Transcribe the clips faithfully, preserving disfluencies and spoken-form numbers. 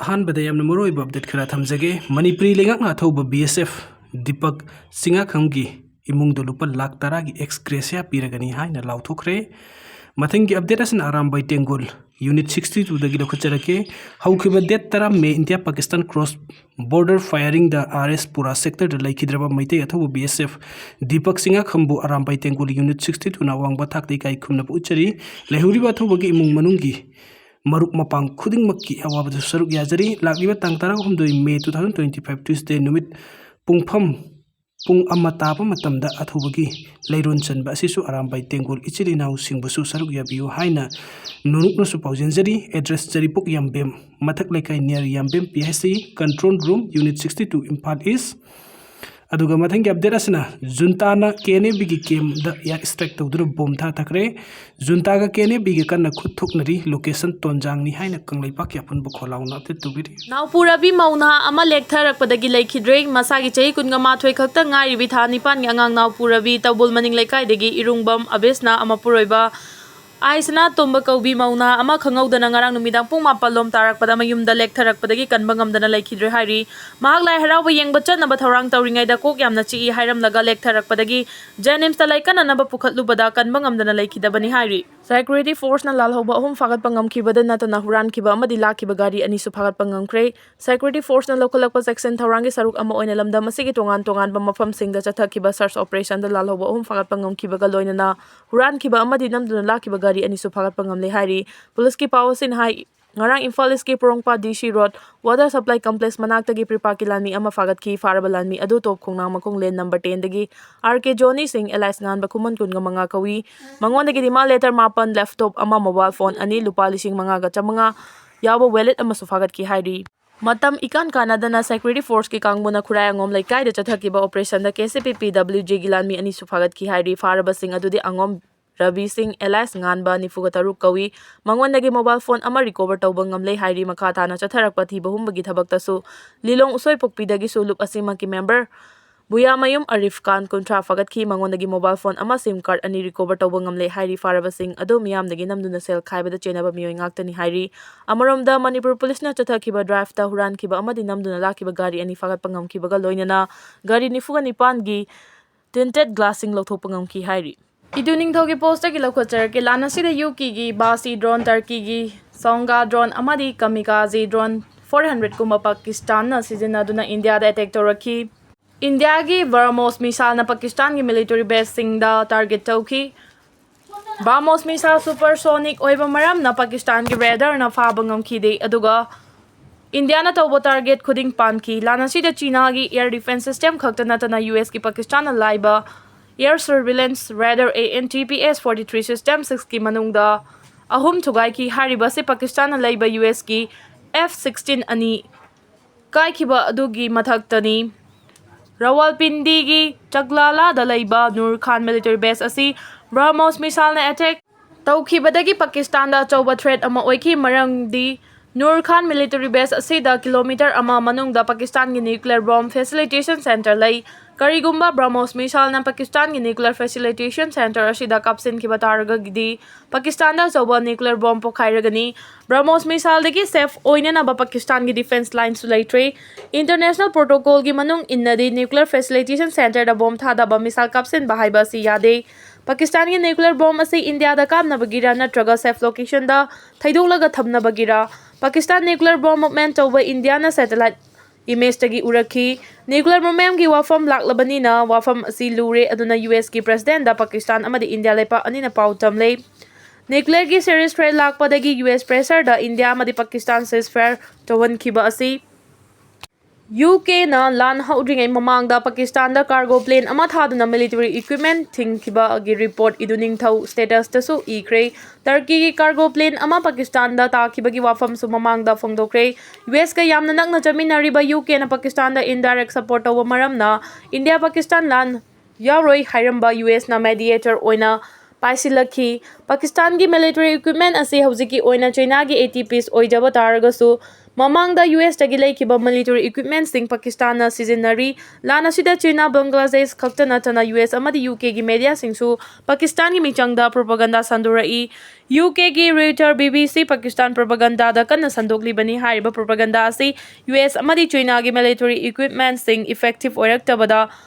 ꯑꯍꯥꯟꯕꯗ ꯌꯥꯝꯅ ꯃꯔꯨꯑꯣꯏꯕ ꯑꯞꯗꯦꯠ ꯈꯔ ꯊꯝꯖꯒꯦ꯫ ꯃꯅꯤꯄꯨꯔꯤ ꯂꯩꯉꯥꯛꯅ ꯑꯊꯧꯕ ꯕꯤ ꯑꯦꯁ ꯑꯦꯐ ꯗꯤꯄꯛ ꯆꯤꯉꯥꯈꯝꯒꯤ ꯏꯃꯨꯡꯗ ꯂꯨꯄꯥ ꯂꯥꯈ ꯇꯔꯥꯒꯤ ꯑꯦꯛꯁ ꯒ꯭ꯔꯦꯁꯤꯌꯥ ꯄꯤꯔꯒꯅꯤ ꯍꯥꯏꯅ ꯂꯥꯎꯊꯣꯛꯈ꯭ꯔꯦ꯫ ꯃꯊꯪꯒꯤ ꯑꯞꯗꯦꯠ ꯑꯁꯤꯅ ꯑꯔꯥꯝꯕꯥꯏ ꯇꯦꯡꯒꯣꯜ ꯌꯨꯅꯤꯠ ꯁꯤꯛꯁꯇꯤ ꯇꯨꯗꯒꯤ ꯂꯧꯈꯠꯆꯔꯛꯀꯦ꯫ ꯍꯧꯈꯤꯕ ꯗꯦꯠ ꯇꯔꯥ May India Pakistan cross border ꯐꯥꯌꯔꯤꯡꯗ ꯑꯥꯔ ꯑꯦꯁ ꯄꯨꯔꯥ ꯁꯦꯛꯇꯔꯗ ꯂꯩꯈꯤꯗ꯭ꯔꯕ ꯃꯩꯇꯩ ꯑꯊꯧꯕ ꯕꯤ ꯑꯦꯁ ꯑꯦꯐ ꯗꯤꯄꯛ ꯆꯤꯉꯥꯈꯝꯕꯨ ꯑꯔꯥꯝꯕꯥꯏ ꯇꯦꯡꯒꯣꯜ ꯌꯨꯅꯤꯠ ꯁꯤꯛꯁꯇꯤ ꯇꯨꯅ ꯑꯋꯥꯡꯕ ꯊꯥꯛꯇ ꯏꯀꯥꯏ ꯈꯨꯝꯅꯕ ꯎꯠꯆꯔꯤ꯫ ꯂꯩꯍꯧꯔꯤꯕ ꯑꯊꯧꯕꯒꯤ ꯏꯃꯨꯡ ꯃꯅꯨꯡꯒꯤ ꯃꯔꯨꯞ ꯃꯄꯥꯡ ꯈꯨꯗꯤꯡꯃꯛꯀꯤ ꯑꯋꯥꯕꯗ ꯁꯔꯨꯛ ꯌꯥꯖꯔꯤ꯫ ꯂꯥꯛꯂꯤꯕ ꯇꯥꯡ ꯇꯔꯥꯍꯨꯝꯗꯣꯏ ꯃꯦ two thousand twenty five Tuesday ꯅꯨꯃꯤꯠ ꯄꯨꯡꯐꯝ ꯄꯨꯡ ꯑꯃ ꯇꯥꯕ ꯃꯇꯝꯗ ꯑꯊꯧꯕꯒꯤ ꯂꯩꯔꯣꯟ ꯆꯟꯕ ꯑꯁꯤꯁꯨ ꯑꯔꯥꯝꯕꯥꯏ ꯇꯦꯡꯒꯣꯜ ꯏꯆꯤꯜ ꯏꯅꯥꯎꯁꯤꯡꯕꯨꯁꯨ ꯁꯔꯨꯛ ꯌꯥꯕꯤꯌꯨ ꯍꯥꯏꯅ ꯅꯣꯂꯨꯛꯅꯁꯨ ꯄꯥꯎꯖꯦꯟꯖꯔꯤ꯫ Address: ꯖꯔꯤꯄꯣꯛ ꯌꯥꯝꯕꯦꯝ, ꯃꯊꯛ ꯂꯩꯀꯥꯏ near ꯌꯥꯝꯕꯦꯝ P H C, control room, unit sixty two, Imphal East꯫ ꯑꯗꯨꯒ ꯃꯊꯪꯒꯤ ꯑꯞꯗꯦꯠ ꯑꯁꯤꯅ ꯖꯨꯟꯇꯥꯅ ꯀꯦ ꯑꯦꯟ ꯑꯦ ꯕꯤꯒꯤ ꯀꯦꯝꯗ ꯏꯌꯥꯔ ꯁ꯭ꯇ꯭ꯔꯥꯏꯛ ꯇꯧꯗꯨꯅ ꯕꯣꯝ ꯊꯥꯊꯈ꯭ꯔꯦ꯫ ꯖꯨꯟꯇꯥꯒ ꯀꯦ ꯑꯦꯟ ꯑꯦ ꯕꯤꯒ ꯀꯟꯅ ꯈꯨꯠ ꯊꯣꯛꯅꯔꯤ꯫ ꯂꯣꯀꯦꯁꯟ ꯇꯣꯟꯖꯥꯡꯅꯤ ꯍꯥꯏꯅ ꯀꯪꯂꯩꯄꯥꯛꯀꯤ ꯑꯄꯨꯟꯕ ꯈꯣꯜꯂꯥꯎꯅ ꯑꯞꯗꯦꯠ ꯇꯧꯕꯤꯔꯤ꯫ ꯅꯥꯎꯄꯨ ꯔꯕꯤ ꯃꯧ ꯅꯍꯥ ꯑꯃ ꯂꯦꯛꯊꯔꯛꯄꯗꯒꯤ ꯂꯩꯈꯤꯗ꯭ꯔꯦ꯫ ꯃꯁꯥꯒꯤ ꯆꯍꯤ ꯀꯨꯟꯒ ꯃꯥꯊꯣꯏ ꯈꯛꯇ ꯉꯥꯏꯔꯤꯕꯤ ꯊꯥ ꯅꯤꯄꯥꯟꯒꯤ ꯑꯉꯥꯡ ꯅꯥꯎꯄꯨ ꯔꯕꯤ ꯇꯧꯕꯨꯜ ꯃꯅꯤꯡ ꯂꯩꯀꯥꯏꯗꯒꯤ ꯏꯔꯨꯡꯕꯝ ꯑꯕꯦꯁꯅ ꯑꯃꯄꯨꯔꯣꯏꯕ ꯑꯥꯏ ꯁꯅꯥꯇꯣꯝꯕ ꯀꯧꯕꯤ ꯃꯧ ꯅꯍꯥ ꯑꯃ ꯈꯪꯍꯧꯗꯅ ꯉꯔꯥꯡ ꯅꯨꯃꯤꯗꯥꯡ ꯄꯨꯡ ꯃꯥꯄꯜ ꯂꯣꯝ ꯇꯥꯔꯛꯄꯗ ꯃꯌꯨꯝꯗ ꯂꯦꯛꯊꯔꯛꯄꯗꯒꯤ ꯀꯟꯕ ꯉꯝꯗꯅ ꯂꯩꯈꯤꯗ꯭ꯔꯦ ꯍꯥꯏꯔꯤ꯫ ꯃꯍꯥꯛ ꯂꯥꯏ ꯍꯔꯥꯎꯕ ꯌꯦꯡꯕ ꯆꯠꯅꯕ ꯊꯧꯔꯥꯡ ꯇꯧꯔꯤꯉꯩꯗ ꯀꯣꯛ ꯌꯥꯝꯅ ꯆꯤꯛꯏ ꯍꯥꯏꯔꯝꯂꯒ ꯂꯦꯛꯊꯔꯛꯄꯗꯒꯤ ꯖꯦꯅꯤꯝꯁꯇ ꯂꯥꯏꯀꯠꯅꯅꯕ ꯄꯨꯈꯠꯂꯨꯕꯗ ꯀꯟꯕ ꯉꯝꯗꯅ ꯂꯩꯈꯤꯗꯕꯅꯤ ꯍꯥꯏꯔꯤ꯫ Security Forceꯅ ꯂꯥꯜꯍꯧꯕ ꯑꯍꯨꯝ ꯐꯥꯒꯠꯄ ꯉꯝꯈꯤꯕꯗ ꯅꯠꯇꯅ ꯍꯨꯔꯥꯟꯈꯤꯕ ꯑꯃꯗꯤ ꯂꯥꯛꯈꯤꯕ ꯒꯥꯔꯤ ꯑꯅꯤꯁꯨ ꯐꯥꯒꯠꯄ ꯉꯝꯈ꯭ꯔꯦ꯫ Security Forceꯅ ꯂꯧꯈꯠꯂꯛꯄ ꯆꯦꯛꯁꯤꯟ ꯊꯧꯔꯥꯡꯒꯤ ꯁꯔꯨꯛ ꯑꯃ ꯑꯣꯏꯅ ꯂꯝꯗꯝ ꯑꯁꯤꯒꯤ ꯇꯣꯉꯥꯟ ꯇꯣꯉꯥꯟꯕ ꯃꯐꯝꯁꯤꯡꯗ ꯆꯠꯊꯈꯤꯕ search operationꯗ ꯂꯥꯜꯍꯧꯕ ꯑꯍꯨꯝ ꯐꯥꯒꯠꯄ ꯉꯝꯈꯤꯕꯒ ꯂꯣꯏꯅꯅ ꯍꯨꯔꯥꯟꯈꯤꯕ ꯑꯃꯗꯤ ꯅꯝꯗꯨꯅ ꯂꯥꯛꯈꯤꯕ ꯒꯥꯔꯤ ꯑꯅꯤꯁꯨ ꯐꯥꯒꯠꯄ ꯉꯝꯂꯦ ꯍꯥꯏꯔꯤ꯫ ꯄꯨꯂꯤꯁꯀꯤ ꯄꯥꯎ ꯑꯁꯤꯅ ꯍꯥꯏ, ꯉꯔꯥꯡ ꯏꯝꯐꯥꯜ ꯏꯁꯀꯤ ꯄꯣꯔꯣꯝꯄꯥꯠ D C Road Water Supply Complex ꯃꯅꯥꯛꯇꯒꯤ ꯄ꯭ꯔꯤꯄꯥꯛꯀꯤ ꯂꯥꯟꯃꯤ ꯑꯃ ꯐꯥꯒꯠꯈꯤ꯫ ꯐꯥꯔꯕ ꯂꯥꯟꯃꯤ ꯑꯗꯨ ꯇꯣꯞ ꯈꯣꯡꯅꯥꯡ ꯃꯈꯣꯡ lane number tenꯗꯒꯤ R K Johnny Singh alias ꯉꯥꯟꯕ ꯈꯨꯃꯟ ꯀꯨꯟꯒ ꯃꯉꯥ ꯀꯧꯏ꯫ ꯃꯉꯣꯟꯗꯒꯤ demand letter ꯃꯥꯄꯟ, laptop ꯑꯃ, mobile phone ꯑꯅꯤ, ꯂꯨꯄꯥ ꯂꯤꯁꯤꯡ ꯃꯉꯥꯒ ꯆꯥꯃꯉꯥ ꯌꯥꯎꯕ wallet ꯑꯃꯁꯨ ꯐꯥꯒꯠꯈꯤ ꯍꯥꯏꯔꯤ꯫ ꯃꯇꯝ ꯏꯀꯥꯟ ꯀꯥꯟꯅꯗꯅ Security Forceꯀꯤ ꯀꯥꯡꯕꯨꯅ ꯈꯨꯔꯥꯏ ꯑꯉꯣꯝ ꯂꯩꯀꯥꯏꯗ ꯆꯠꯊꯈꯤꯕ operationꯗ K C P P W Gꯒꯤ ꯂꯥꯟꯃꯤ ꯑꯅꯤꯁꯨ ꯐꯥꯒꯠꯈꯤ ꯍꯥꯏꯔꯤ꯫ ꯐꯥꯔꯕꯁꯤꯡ ꯑꯗꯨꯗꯤ ꯑꯉꯣꯝ ꯔꯕꯤ ꯁꯤꯡ alias ꯉꯥꯟꯕ ꯅꯤꯐꯨꯒ ꯇꯔꯨꯛ ꯀꯧꯏ꯫ ꯃꯉꯣꯟꯗꯒꯤ mobile phone ꯑꯃ recover ꯇꯧꯕ ꯉꯝꯂꯦ ꯍꯥꯏꯔꯤ꯫ ꯃꯈꯥ ꯇꯥꯅ ꯆꯠꯊꯔꯛꯄ ꯊꯤꯕ ꯍꯨꯝꯕꯒꯤ ꯊꯕꯛꯇꯁꯨ ꯂꯤꯂꯣꯡ ꯎꯁꯣꯏꯄꯣꯛꯄꯤꯗꯒꯤꯁꯨ ꯂꯨꯞ ꯑꯁꯤꯃꯛꯀꯤ member ꯕꯨꯌꯥꯃꯌꯨꯝ ꯑꯔꯤꯐ ꯈꯥꯟ, ꯀꯨꯟꯊ꯭ꯔꯥ, ꯐꯥꯒꯠꯈꯤ꯫ ꯃꯉꯣꯟꯗꯒꯤ mobile phone ꯑꯃ SIM card ꯑꯅꯤ recover ꯇꯧꯕ ꯉꯝꯂꯦ ꯍꯥꯏꯔꯤ꯫ ꯐꯥꯔꯕꯁꯤꯡ ꯑꯗꯨ ꯃꯤꯌꯥꯝꯗꯒꯤ ꯅꯝꯗꯨꯅ ꯁꯦꯜ ꯈꯥꯏꯕꯗ ꯆꯦꯟꯅꯕ ꯃꯤꯑꯣꯏ ꯉꯥꯛꯇꯅꯤ ꯍꯥꯏꯔꯤ꯫ ꯑꯃꯔꯣꯝꯗ, ꯃꯅꯤꯄꯨꯔ ꯄꯨꯂꯤꯁꯅ ꯆꯠꯊꯈꯤꯕ driveꯇ ꯍꯨꯔꯥꯟꯈꯤꯕ ꯑꯃꯗꯤ ꯅꯝꯗꯨꯅ ꯂꯥꯛꯈꯤꯕ ꯒꯥꯔꯤ ꯑꯅꯤ ꯐꯥꯒꯠꯄ ꯉꯝꯈꯤꯕꯒ ꯂꯣꯏꯅꯅ ꯒꯥꯔꯤ ꯅꯤꯐꯨꯒ ꯅꯤꯄꯥꯟꯒꯤ tinted glassꯁꯤꯡ ꯂꯧꯊꯣꯛꯄ ꯉꯝꯈꯤ ꯍꯥꯏꯔꯤ꯫ ꯏꯗꯨ ꯅꯤꯡꯊꯧꯒꯤ postꯇꯒꯤ ꯂꯧꯈꯠꯆꯔꯛꯀꯦ꯫ ꯂꯥꯟ ꯑꯁꯤꯗ UKꯒꯤ Basi drone, Turkeyꯒꯤ Songa drone ꯑꯃꯗꯤ Kamikaze drone four hundredꯀꯨꯝꯕ ꯄꯥꯀꯤꯁꯇꯥꯟꯅ ꯁꯤꯖꯤꯟꯅꯗꯨꯅ ꯏꯟꯗꯤꯌꯥꯗ attack ꯇꯧꯔꯛꯈꯤ꯫ ꯏꯟꯗꯤꯌꯥꯒꯤ BrahMos missileꯅ ꯄꯥꯀꯤꯁꯇꯥꯟꯒꯤ military baseꯁꯤꯡꯗ target ꯇꯧꯈꯤ꯫ BrahMos missile supersonic ꯑꯣꯏꯕ ꯃꯔꯝꯅ ꯄꯥꯀꯤꯁꯇꯥꯟꯒꯤ radarꯅ ꯐꯥꯕ ꯉꯝꯈꯤꯗꯦ, ꯑꯗꯨꯒ ꯏꯟꯗꯤꯌꯥꯅ ꯇꯧꯕ target ꯈꯨꯗꯤꯡ ꯄꯥꯟꯈꯤ꯫ ꯂꯥꯟ ꯑꯁꯤꯗ ꯆꯤꯅꯥꯒꯤ air defense system ꯈꯛꯇ ꯅꯠꯇꯅ USꯀꯤ ꯄꯥꯀꯤꯁꯇꯥꯟꯅ ꯂꯥꯏꯕ air surveillance radar ANTPS forty three system sixꯀꯤ ꯃꯅꯨꯡꯗ ꯑꯍꯨꯝ ꯊꯨꯒꯥꯏꯈꯤ꯫ ꯍꯥꯏꯔꯤꯕ ꯑꯁꯤ ꯄꯥꯀꯤꯁꯇꯥꯟꯅ ꯂꯩꯕ USꯀꯤ F sixteen ꯑꯅꯤ ꯀꯥꯏꯈꯤꯕ ꯑꯗꯨꯒꯤ ꯃꯊꯛꯇꯅꯤ꯫ ꯔꯋꯥꯜꯄꯤꯟꯗꯤꯒꯤ ꯆꯒꯂꯥꯂꯥꯗ ꯂꯩꯕ ꯅꯨꯔ ꯈꯥꯟ military base ꯑꯁꯤ BrahMos missileꯅ attack ꯇꯧꯈꯤꯕꯗꯒꯤ ꯄꯥꯀꯤꯁꯇꯥꯟꯗ ꯑꯆꯧꯕ threat ꯑꯃ ꯑꯣꯏꯈꯤ, ꯃꯔꯝꯗꯤ ꯅꯨꯔ ꯈꯥꯟ military base ꯑꯁꯤꯗ kilometre ꯑꯃ ꯃꯅꯨꯡꯗ ꯄꯥꯀꯤꯁꯇꯥꯟꯒꯤ nuclear bomb facilitation centre ꯂꯩ꯫ ꯀꯔꯤꯒꯨꯝꯕ BrahMos missileꯅ ꯄꯥꯀꯤꯁꯇꯥꯟꯒꯤ nuclear facilitation centre ꯑꯁꯤꯗ ꯀꯥꯞꯁꯤꯟꯈꯤꯕ ꯇꯥꯔꯒꯗꯤ ꯄꯥꯀꯤꯁꯇꯥꯟꯗ ꯑꯆꯧꯕ nuclear bomb ꯄꯣꯈꯥꯏꯔꯒꯅꯤ꯫ BrahMos missileꯗꯒꯤ safe ꯑꯣꯏꯅꯅꯕ ꯄꯥꯀꯤꯁꯇꯥꯟꯒꯤ defence lineꯁꯨ ꯂꯩꯇ꯭ꯔꯦ꯫ International protocolꯒꯤ ꯃꯅꯨꯡ ꯏꯟꯅꯗꯤ nuclear facilitation centreꯗ bomb ꯊꯥꯗꯕ, missile ꯀꯥꯞꯁꯤꯟꯕ ꯍꯥꯏꯕ ꯑꯁꯤ ꯌꯥꯗꯦ꯫ ꯄꯥꯀꯤꯁꯇꯥꯟꯒꯤ nuclear bomb ꯑꯁꯤ ꯏꯟꯗꯤꯌꯥꯗ ꯀꯥꯞꯅꯕꯒꯤꯔ ꯅꯠꯇ꯭ꯔꯒ safe locationꯗ ꯊꯩꯗꯣꯛꯂꯒ ꯊꯝꯅꯕꯒꯤꯔ? Pakistan nuclear bomb movement ꯇꯧꯕ ꯏꯟꯗꯤꯌꯥꯅ satellite imageꯇꯒꯤ ꯎꯔꯛꯈꯤ꯫ Nuclear movementꯀꯤ ꯋꯥꯐꯝ ꯂꯥꯛꯂꯕꯅꯤꯅ ꯋꯥꯐꯝ ꯑꯁꯤ ꯂꯨꯔꯦ, ꯑꯗꯨꯅ USꯀꯤ presidentꯗ ꯄꯥꯀꯤꯁꯇꯥꯟ ꯑꯃꯗꯤ ꯏꯟꯗꯤꯌꯥ ꯂꯩꯄꯥꯛ ꯑꯅꯤꯅ ꯄꯥꯎ ꯇꯝꯂꯦ꯫ Nuclearꯒꯤ serious threat ꯂꯥꯛꯄꯗꯒꯤ US pressureꯗ ꯏꯟꯗꯤꯌꯥ ꯑꯃꯗꯤ ꯄꯥꯀꯤꯁꯇꯥꯟ ceasefire ꯇꯧꯍꯟꯈꯤꯕ ꯑꯁꯤ UKꯅ ꯂꯥꯟ ꯍꯧꯗ꯭ꯔꯤꯉꯩ ꯃꯃꯥꯡꯗ ꯄꯥꯀꯤꯁꯇꯥꯟꯗ cargo plane ꯑꯃ ꯊꯥꯗꯨꯅ military equipment ꯊꯤꯡꯈꯤꯕꯒꯤ report ꯏꯗꯨ ꯅꯤꯡꯊꯧ statusꯇꯁꯨ ꯏꯈ꯭ꯔꯦ꯫ Turkeyꯒꯤ cargo plane ꯑꯃ ꯄꯥꯀꯤꯁꯇꯥꯟꯗ ꯇꯥꯈꯤꯕꯒꯤ ꯋꯥꯐꯝꯁꯨ ꯃꯃꯥꯡꯗ ꯐꯣꯡꯗꯣꯛꯈ꯭ꯔꯦ꯫ USꯀ ꯌꯥꯝꯅ ꯅꯛꯅ ꯆꯠꯃꯤꯟꯅꯔꯤꯕ UKꯅ ꯄꯥꯀꯤꯁꯇꯥꯟꯗ indirect support ꯇꯧꯕ ꯃꯔꯝꯅ ꯏꯟꯗꯤꯌꯥ ꯄꯥꯀꯤꯁꯇꯥꯟ ꯂꯥꯟ ꯌꯥꯎꯔꯣꯏ ꯍꯥꯏꯔꯝꯕ USꯅ mediator ꯑꯣꯏꯅ ꯄꯥꯏꯁꯤꯜꯂꯛꯈꯤ꯫ ꯄꯥꯀꯤꯁꯇꯥꯟꯒꯤ military equipment ꯑꯁꯤ ꯍꯧꯖꯤꯛꯀꯤ ꯑꯣꯏꯅ ꯆꯩꯅꯥꯒꯤ ATPs ꯑꯣꯏꯖꯕ ꯇꯥꯔꯒꯁꯨ, ꯃꯃꯥꯡꯗ ꯌꯨ ꯑꯦꯁꯇꯒꯤ ꯂꯩꯈꯤꯕ ꯃꯤꯂꯤꯇꯔꯤ ꯏꯀ꯭ꯋꯤꯞꯃꯦꯟꯁꯤꯡ ꯄꯥꯀꯤꯁꯇꯥꯟꯅ ꯁꯤꯖꯤꯟꯅꯔꯤ꯫ ꯂꯥꯟ ꯑꯁꯤꯗ ꯆꯤꯅꯥ, ꯕꯪꯒ꯭ꯂꯥꯗꯦꯁ ꯈꯛꯇ ꯅꯠꯇꯅ ꯌꯨ ꯑꯦꯁ ꯑꯃꯗꯤ ꯌꯨ ꯀꯦꯒꯤ ꯃꯦꯗꯤꯌꯥꯁꯤꯡꯁꯨ ꯄꯥꯀꯤꯁꯇꯥꯟꯒꯤ ꯃꯤꯆꯪꯗ ꯄ꯭ꯔꯣꯄꯥꯒꯟꯗꯥ ꯁꯟꯗꯣꯔꯛꯏ꯫ ꯌꯨ ꯀꯦꯒꯤ Reuters B B C Pakistan ꯄ꯭ꯔꯣꯄꯥꯒꯟꯗꯥꯗ ꯀꯟꯅ ꯁꯟꯗꯣꯛꯂꯤꯕꯅꯤ꯫ ꯍꯥꯏꯔꯤꯕ ꯄ꯭ꯔꯣꯄꯥꯒꯟꯗꯥ ꯑꯁꯤ ꯌꯨ ꯑꯦꯁ ꯑꯃꯗꯤ ꯆꯤꯅꯥꯒꯤ ꯃꯤꯂꯤꯇꯔꯤ ꯏꯀ꯭ꯋꯤꯞꯃꯦꯟꯁꯤꯡ ꯏꯐꯦꯛꯇꯤꯚ ꯑꯣꯏꯔꯛꯇꯕꯗ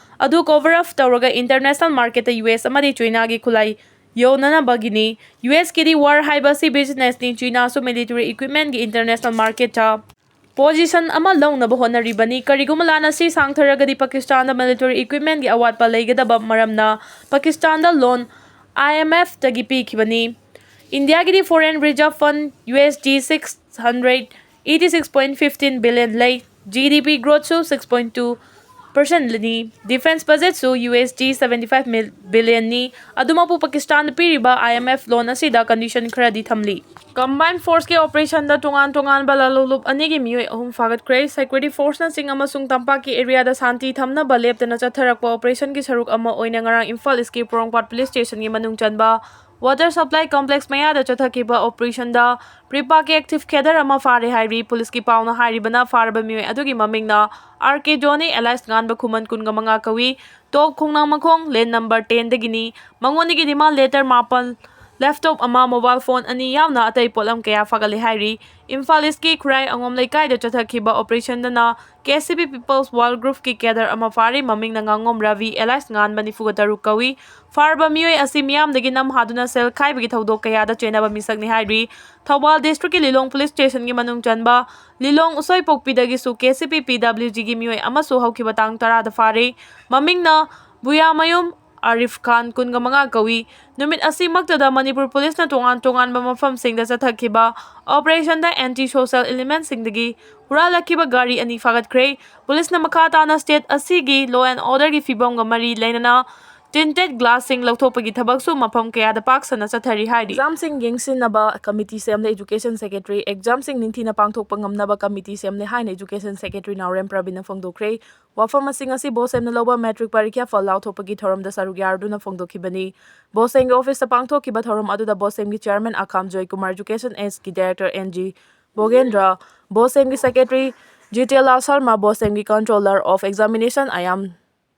ꯑꯗꯨ ꯀꯣꯚꯔ ꯑꯞ ꯇꯧꯔꯒ ꯏꯟꯇꯔꯅꯦꯁꯅꯦꯜ ꯃꯥꯔꯀꯦꯠꯇ ꯌꯨ ꯑꯦꯁ ꯑꯃꯗꯤ ꯆꯤꯅꯥꯒꯤ ꯈꯨꯠꯂꯥꯏ ꯌꯣꯟꯅꯅꯕꯒꯤꯅꯤ꯫ ꯌꯨ ꯑꯦꯁꯀꯤꯗꯤ ꯋꯥꯔ ꯍꯥꯏꯕꯁꯤ ꯕꯤꯖꯤꯅꯦꯁꯅꯤ꯫ ꯆꯤꯅꯥꯁꯨ ꯃꯤꯂꯤꯇꯔꯤ ꯏꯀ꯭ꯋꯤꯞꯃꯦꯟꯒꯤ ꯏꯟꯇꯔꯅꯦꯁꯅꯦꯜ ꯃꯥꯔꯀꯦꯠꯇ ꯄꯣꯖꯤꯁꯟ ꯑꯃ ꯂꯧꯅꯕ ꯍꯣꯠꯅꯔꯤꯕꯅꯤ꯫ ꯀꯔꯤꯒꯨꯝꯕ ꯂꯥꯟ ꯑꯁꯤ ꯁꯥꯡꯊꯔꯒꯗꯤ ꯄꯥꯀꯤꯁꯇꯥꯟꯗ ꯃꯤꯂꯤꯇꯔꯤ ꯏꯀ꯭ꯋꯤꯞꯃꯦꯟꯒꯤ ꯑꯋꯥꯠꯄ ꯂꯩꯒꯗꯕ ꯃꯔꯝꯅ ꯄꯥꯀꯤꯁꯇꯥꯟꯗ ꯂꯣꯟ ꯑꯥꯏ ꯑꯦꯝ ꯑꯦꯐꯇꯒꯤ ꯄꯤꯈꯤꯕꯅꯤ꯫ ꯏꯟꯗꯤꯌꯥꯒꯤꯗꯤ foreign reserve fund U S D six hundred eighty six point fifteen billion ꯂꯩ꯫ ꯖꯤ ꯗꯤ ꯄꯤ ꯒ꯭ꯔꯣꯠꯁꯨ ꯁꯤꯛꯁ ꯄꯣꯏꯟ ꯇꯨ ꯄꯔꯁꯦꯟꯠꯅꯤ꯫ ꯗꯤꯐꯦꯟꯁ ꯕꯖꯦꯠꯁꯨ U S D seventy five ꯕꯤꯂꯤꯌꯟꯅꯤ꯫ ꯑꯗꯨꯃꯛꯄꯨ ꯄꯥꯀꯤꯁꯇꯥꯟꯗ ꯄꯤꯔꯤꯕ ꯑꯥꯏ ꯑꯦꯝ ꯑꯦꯐ ꯂꯣꯟ ꯑꯁꯤꯗ ꯀꯟꯗꯤꯁꯟ ꯈꯔꯗꯤ ꯊꯝꯂꯤ꯫ ꯀꯝꯕꯥꯏꯟ ꯐꯣꯔꯁꯀꯤ ꯑꯣꯄꯔꯦꯁꯟꯗ ꯇꯣꯉꯥꯟ ꯇꯣꯉꯥꯟꯕ ꯂꯥꯂꯣꯡꯂꯨꯞ ꯑꯅꯤꯒꯤ ꯃꯤꯑꯣꯏ ꯑꯍꯨꯝ ꯐꯥꯒꯠꯈ꯭ꯔꯦ꯫ ꯁꯦꯀ꯭ꯌꯨꯔꯤꯇꯤ ꯐꯣꯔꯁꯅꯆꯤꯡ ꯑꯃꯁꯨꯡ ꯇꯝꯄꯥꯛꯀꯤ ꯑꯦꯔꯤꯌꯥꯗ ꯁꯥꯟꯇꯤ ꯊꯝꯅꯕ ꯂꯦꯞꯇꯅ ꯆꯠꯊꯔꯛꯄ ꯑꯣꯄꯔꯦꯁꯟꯒꯤ ꯁꯔꯨꯛ ꯑꯃ ꯑꯣꯏꯅ ꯉꯔꯥꯡ ꯏꯝꯐꯥꯜ ꯏꯁꯀꯤ ꯄꯣꯔꯣꯝꯄꯥꯠ ꯄꯨꯂꯤꯁ ꯁ꯭ꯇꯦꯁꯟꯒꯤ ꯃꯅꯨꯡ ꯆꯟꯕ ꯋꯥꯇꯔ ꯁꯄ꯭ꯂꯥꯏ ꯀꯝꯄ꯭ꯂꯦꯛꯁ ꯃꯌꯥꯗ ꯆꯠꯊꯈꯤꯕ ꯑꯣꯄꯔꯦꯁꯟꯗ ꯄ꯭ꯔꯤꯄꯥꯛꯀꯤ ꯑꯦꯛꯇꯤꯚ ꯀꯦꯗꯔ ꯑꯃ ꯐꯥꯔꯦ ꯍꯥꯏꯔꯤ꯫ ꯄꯨꯂꯤꯁꯀꯤ ꯄꯥꯎꯅ ꯍꯥꯏꯔꯤꯕꯅ ꯐꯥꯔꯕ ꯃꯤꯑꯣꯏ ꯑꯗꯨꯒꯤ ꯃꯃꯤꯡꯅ ꯑꯥꯔ ꯀꯦ ꯖꯣꯅꯤ ꯑꯦꯂꯥꯏꯁ ꯉꯥꯟꯕ ꯈꯨꯃꯟ ꯀꯨꯟꯒ ꯃꯉꯥ ꯀꯧꯏ꯫ ꯇꯣꯞ ꯈꯣꯡꯅꯥꯡꯃꯈꯣꯡ ꯂꯦꯟ ꯅꯝꯕꯔ ꯇꯦꯟꯗꯒꯤꯅꯤ꯫ ꯃꯉꯣꯟꯗꯒꯤ ꯗꯤꯃꯥꯟ ꯂꯦꯇꯔ ꯃꯥꯄꯜ, ꯂꯦꯞꯇꯣꯞ ꯑꯃ, ꯃꯣꯕꯥꯏꯜ ꯐꯣꯟ ꯑꯅꯤ ꯌꯥꯎꯅ ꯑꯇꯩ ꯄꯣꯠꯂꯝ ꯀꯌꯥ ꯐꯥꯒꯠꯂꯦ ꯍꯥꯏꯔꯤ꯫ ꯏꯝꯐꯥꯜ ꯏꯁꯀꯤ ꯈꯨꯔꯥꯏ ꯑꯉꯣꯝ ꯂꯩꯀꯥꯏꯗ ꯆꯠꯊꯈꯤꯕ ꯑꯣꯄꯔꯦꯁꯟꯗꯅ ꯀꯦ ꯁꯤ ꯄꯤ ꯄꯤꯄꯜꯁ ꯋꯥꯔꯜ ꯒ꯭ꯔꯨꯞꯀꯤ ꯀꯦꯗꯔ ꯑꯃ ꯐꯥꯔꯤ꯫ ꯃꯃꯤꯡꯅ ꯉꯥꯉꯣꯝ ꯔꯕꯤ ꯑꯦꯂꯥꯏꯁ ꯉꯥꯟꯕ ꯅꯤꯐꯨꯒ ꯇꯔꯨꯛ ꯀꯧꯏ꯫ ꯐꯥꯔꯕ ꯃꯤꯑꯣꯏ ꯑꯁꯤ ꯃꯤꯌꯥꯝꯗꯒꯤ ꯅꯝ ꯍꯥꯗꯨꯅ ꯁꯦꯜ ꯈꯥꯏꯕꯒꯤ ꯊꯧꯗꯣꯛ ꯀꯌꯥꯗ ꯆꯦꯟꯅꯕ ꯃꯤꯁꯛꯅꯤ ꯍꯥꯏꯔꯤ꯫ ꯊꯧꯕꯥꯜ ꯗꯤꯁꯇ꯭ꯔꯤꯛꯀꯤ ꯂꯤꯂꯣꯡ ꯄꯨꯂꯤꯁ ꯁ꯭ꯇꯦꯁꯟꯒꯤ ꯃꯅꯨꯡ ꯆꯟꯕ ꯂꯤꯂꯣꯡ ꯎꯁꯣꯏꯄꯣꯛꯄꯤꯗꯒꯤꯁꯨ ꯀꯦ ꯁꯤ ꯄꯤ ꯄꯤ ꯗꯕ꯭ꯂꯤꯎ ꯖꯤꯒꯤ ꯃꯤꯑꯣꯏ ꯑꯃꯁꯨ ꯍꯧꯈꯤꯕ ꯇꯥꯡ ꯇꯔꯥꯗ ꯐꯥꯔꯤ꯫ ꯃꯃꯤꯡꯅ ꯕꯨꯌꯥꯃꯌꯨꯝ ꯑꯥꯔꯤꯐ ꯈꯥꯟ, ꯀꯨꯟꯒ ꯃꯉꯥ ꯀꯧꯏ꯫ ꯅꯨꯃꯤꯠ ꯑꯁꯤꯃꯛꯇꯗ ꯃꯅꯤꯄꯨꯔ ꯄꯨꯂꯤꯁꯅ ꯇꯣꯉꯥꯟ ꯇꯣꯉꯥꯟꯕ ꯃꯐꯝꯁꯤꯡꯗ ꯆꯠꯊꯈꯤꯕ ꯑꯣꯄꯔꯦꯁꯟꯗ ꯑꯦꯟꯇꯤ ꯁꯣꯁꯦꯜ ꯏꯂꯤꯃꯦꯟꯁꯤꯡꯗꯒꯤ ꯍꯨꯔꯥꯜꯂꯛꯈꯤꯕ ꯒꯥꯔꯤ ꯑꯅꯤ ꯐꯥꯒꯠꯈ꯭ꯔꯦ꯫ ꯄꯨꯂꯤꯁꯅ ꯃꯈꯥ ꯇꯥꯅ ꯁ꯭ꯇꯦꯠ ꯑꯁꯤꯒꯤ ꯂꯣ ꯑꯦꯟ ꯑꯣꯔꯗꯔꯒꯤ ꯐꯤꯕꯝꯒ ꯃꯔꯤ ꯂꯩꯅꯅ ꯇꯤꯟꯇꯦꯗ ꯒ꯭ꯂꯥꯁꯁꯤꯡ ꯂꯧꯊꯣꯛꯄꯒꯤ ꯊꯕꯛꯁꯨ ꯃꯐꯝ ꯀꯌꯥꯗ ꯄꯥꯛ ꯁꯟꯅ ꯆꯠꯊꯔꯤ ꯍꯥꯏꯔꯤ꯫ ꯑꯦꯛꯖꯥꯝꯁꯤꯡ ꯌꯦꯡꯁꯤꯟꯅꯕ ꯀꯃꯤꯇꯤ ꯁꯦꯝꯂꯦ ꯏꯖꯨꯀꯦꯁꯟ ꯁꯦꯀ꯭ꯔꯦꯇꯔꯤ꯫ ꯑꯦꯛꯖꯥꯝꯁꯤꯡ ꯅꯤꯡꯊꯤꯅ ꯄꯥꯡꯊꯣꯛꯄ ꯉꯝꯅꯕ ꯀꯃꯤꯇꯤ ꯁꯦꯝꯂꯦ ꯍꯥꯏꯅ ꯏꯖꯨꯀꯦꯁꯟ ꯁꯦꯀ꯭ꯔꯦꯇꯔꯤ ꯅꯥꯎꯔꯦꯝ ꯄ꯭ꯔꯕꯤꯟꯅ ꯐꯣꯡꯗꯣꯛꯈ꯭ꯔꯦ꯫ ꯋꯥꯐꯝꯁꯤꯡ ꯑꯁꯤ ꯕꯣꯁꯦꯝꯅ ꯂꯧꯕ ꯃꯦꯇ꯭ꯔꯤꯛ ꯄꯔꯤꯈ꯭ꯌꯥ ꯐꯜ ꯂꯥꯎꯊꯣꯛꯄꯒꯤ ꯊꯧꯔꯝꯗ ꯁꯔꯨꯛ ꯌꯥꯔꯗꯨꯅ ꯐꯣꯡꯗꯣꯛꯈꯤꯕꯅꯤ꯫ ꯕꯣꯁꯦꯝꯒꯤ ꯑꯣꯐꯤꯁꯇ ꯄꯥꯡꯊꯣꯛꯈꯤꯕ ꯊꯧꯔꯝ ꯑꯗꯨꯗ ꯕꯣꯁꯦꯝꯒꯤ ꯆꯤꯌꯥꯔꯃꯦꯟ ꯑꯈꯥꯝ ꯖꯣꯏꯀꯨꯃꯥꯔ, ꯏꯖꯨꯀꯦꯁꯟ ꯑꯦꯁꯀꯤ ꯗꯥꯏꯔꯦꯛꯇꯔ ꯑꯦꯟ ꯖꯤ ꯚꯣꯒꯦꯟꯗ꯭ꯔ, ꯕꯣꯁꯦꯝꯒꯤ ꯁꯦꯀ꯭ꯔꯦꯇꯔꯤ ꯖꯤꯇꯦꯂꯥ ꯁꯔꯃ, ꯕꯣꯁꯦꯝꯒꯤ ꯀꯟꯇ꯭ꯔꯣꯂꯔ ꯑꯣꯐ ꯑꯦꯛꯖꯥꯃꯤꯅꯦꯁꯟ ꯑꯌꯥꯝ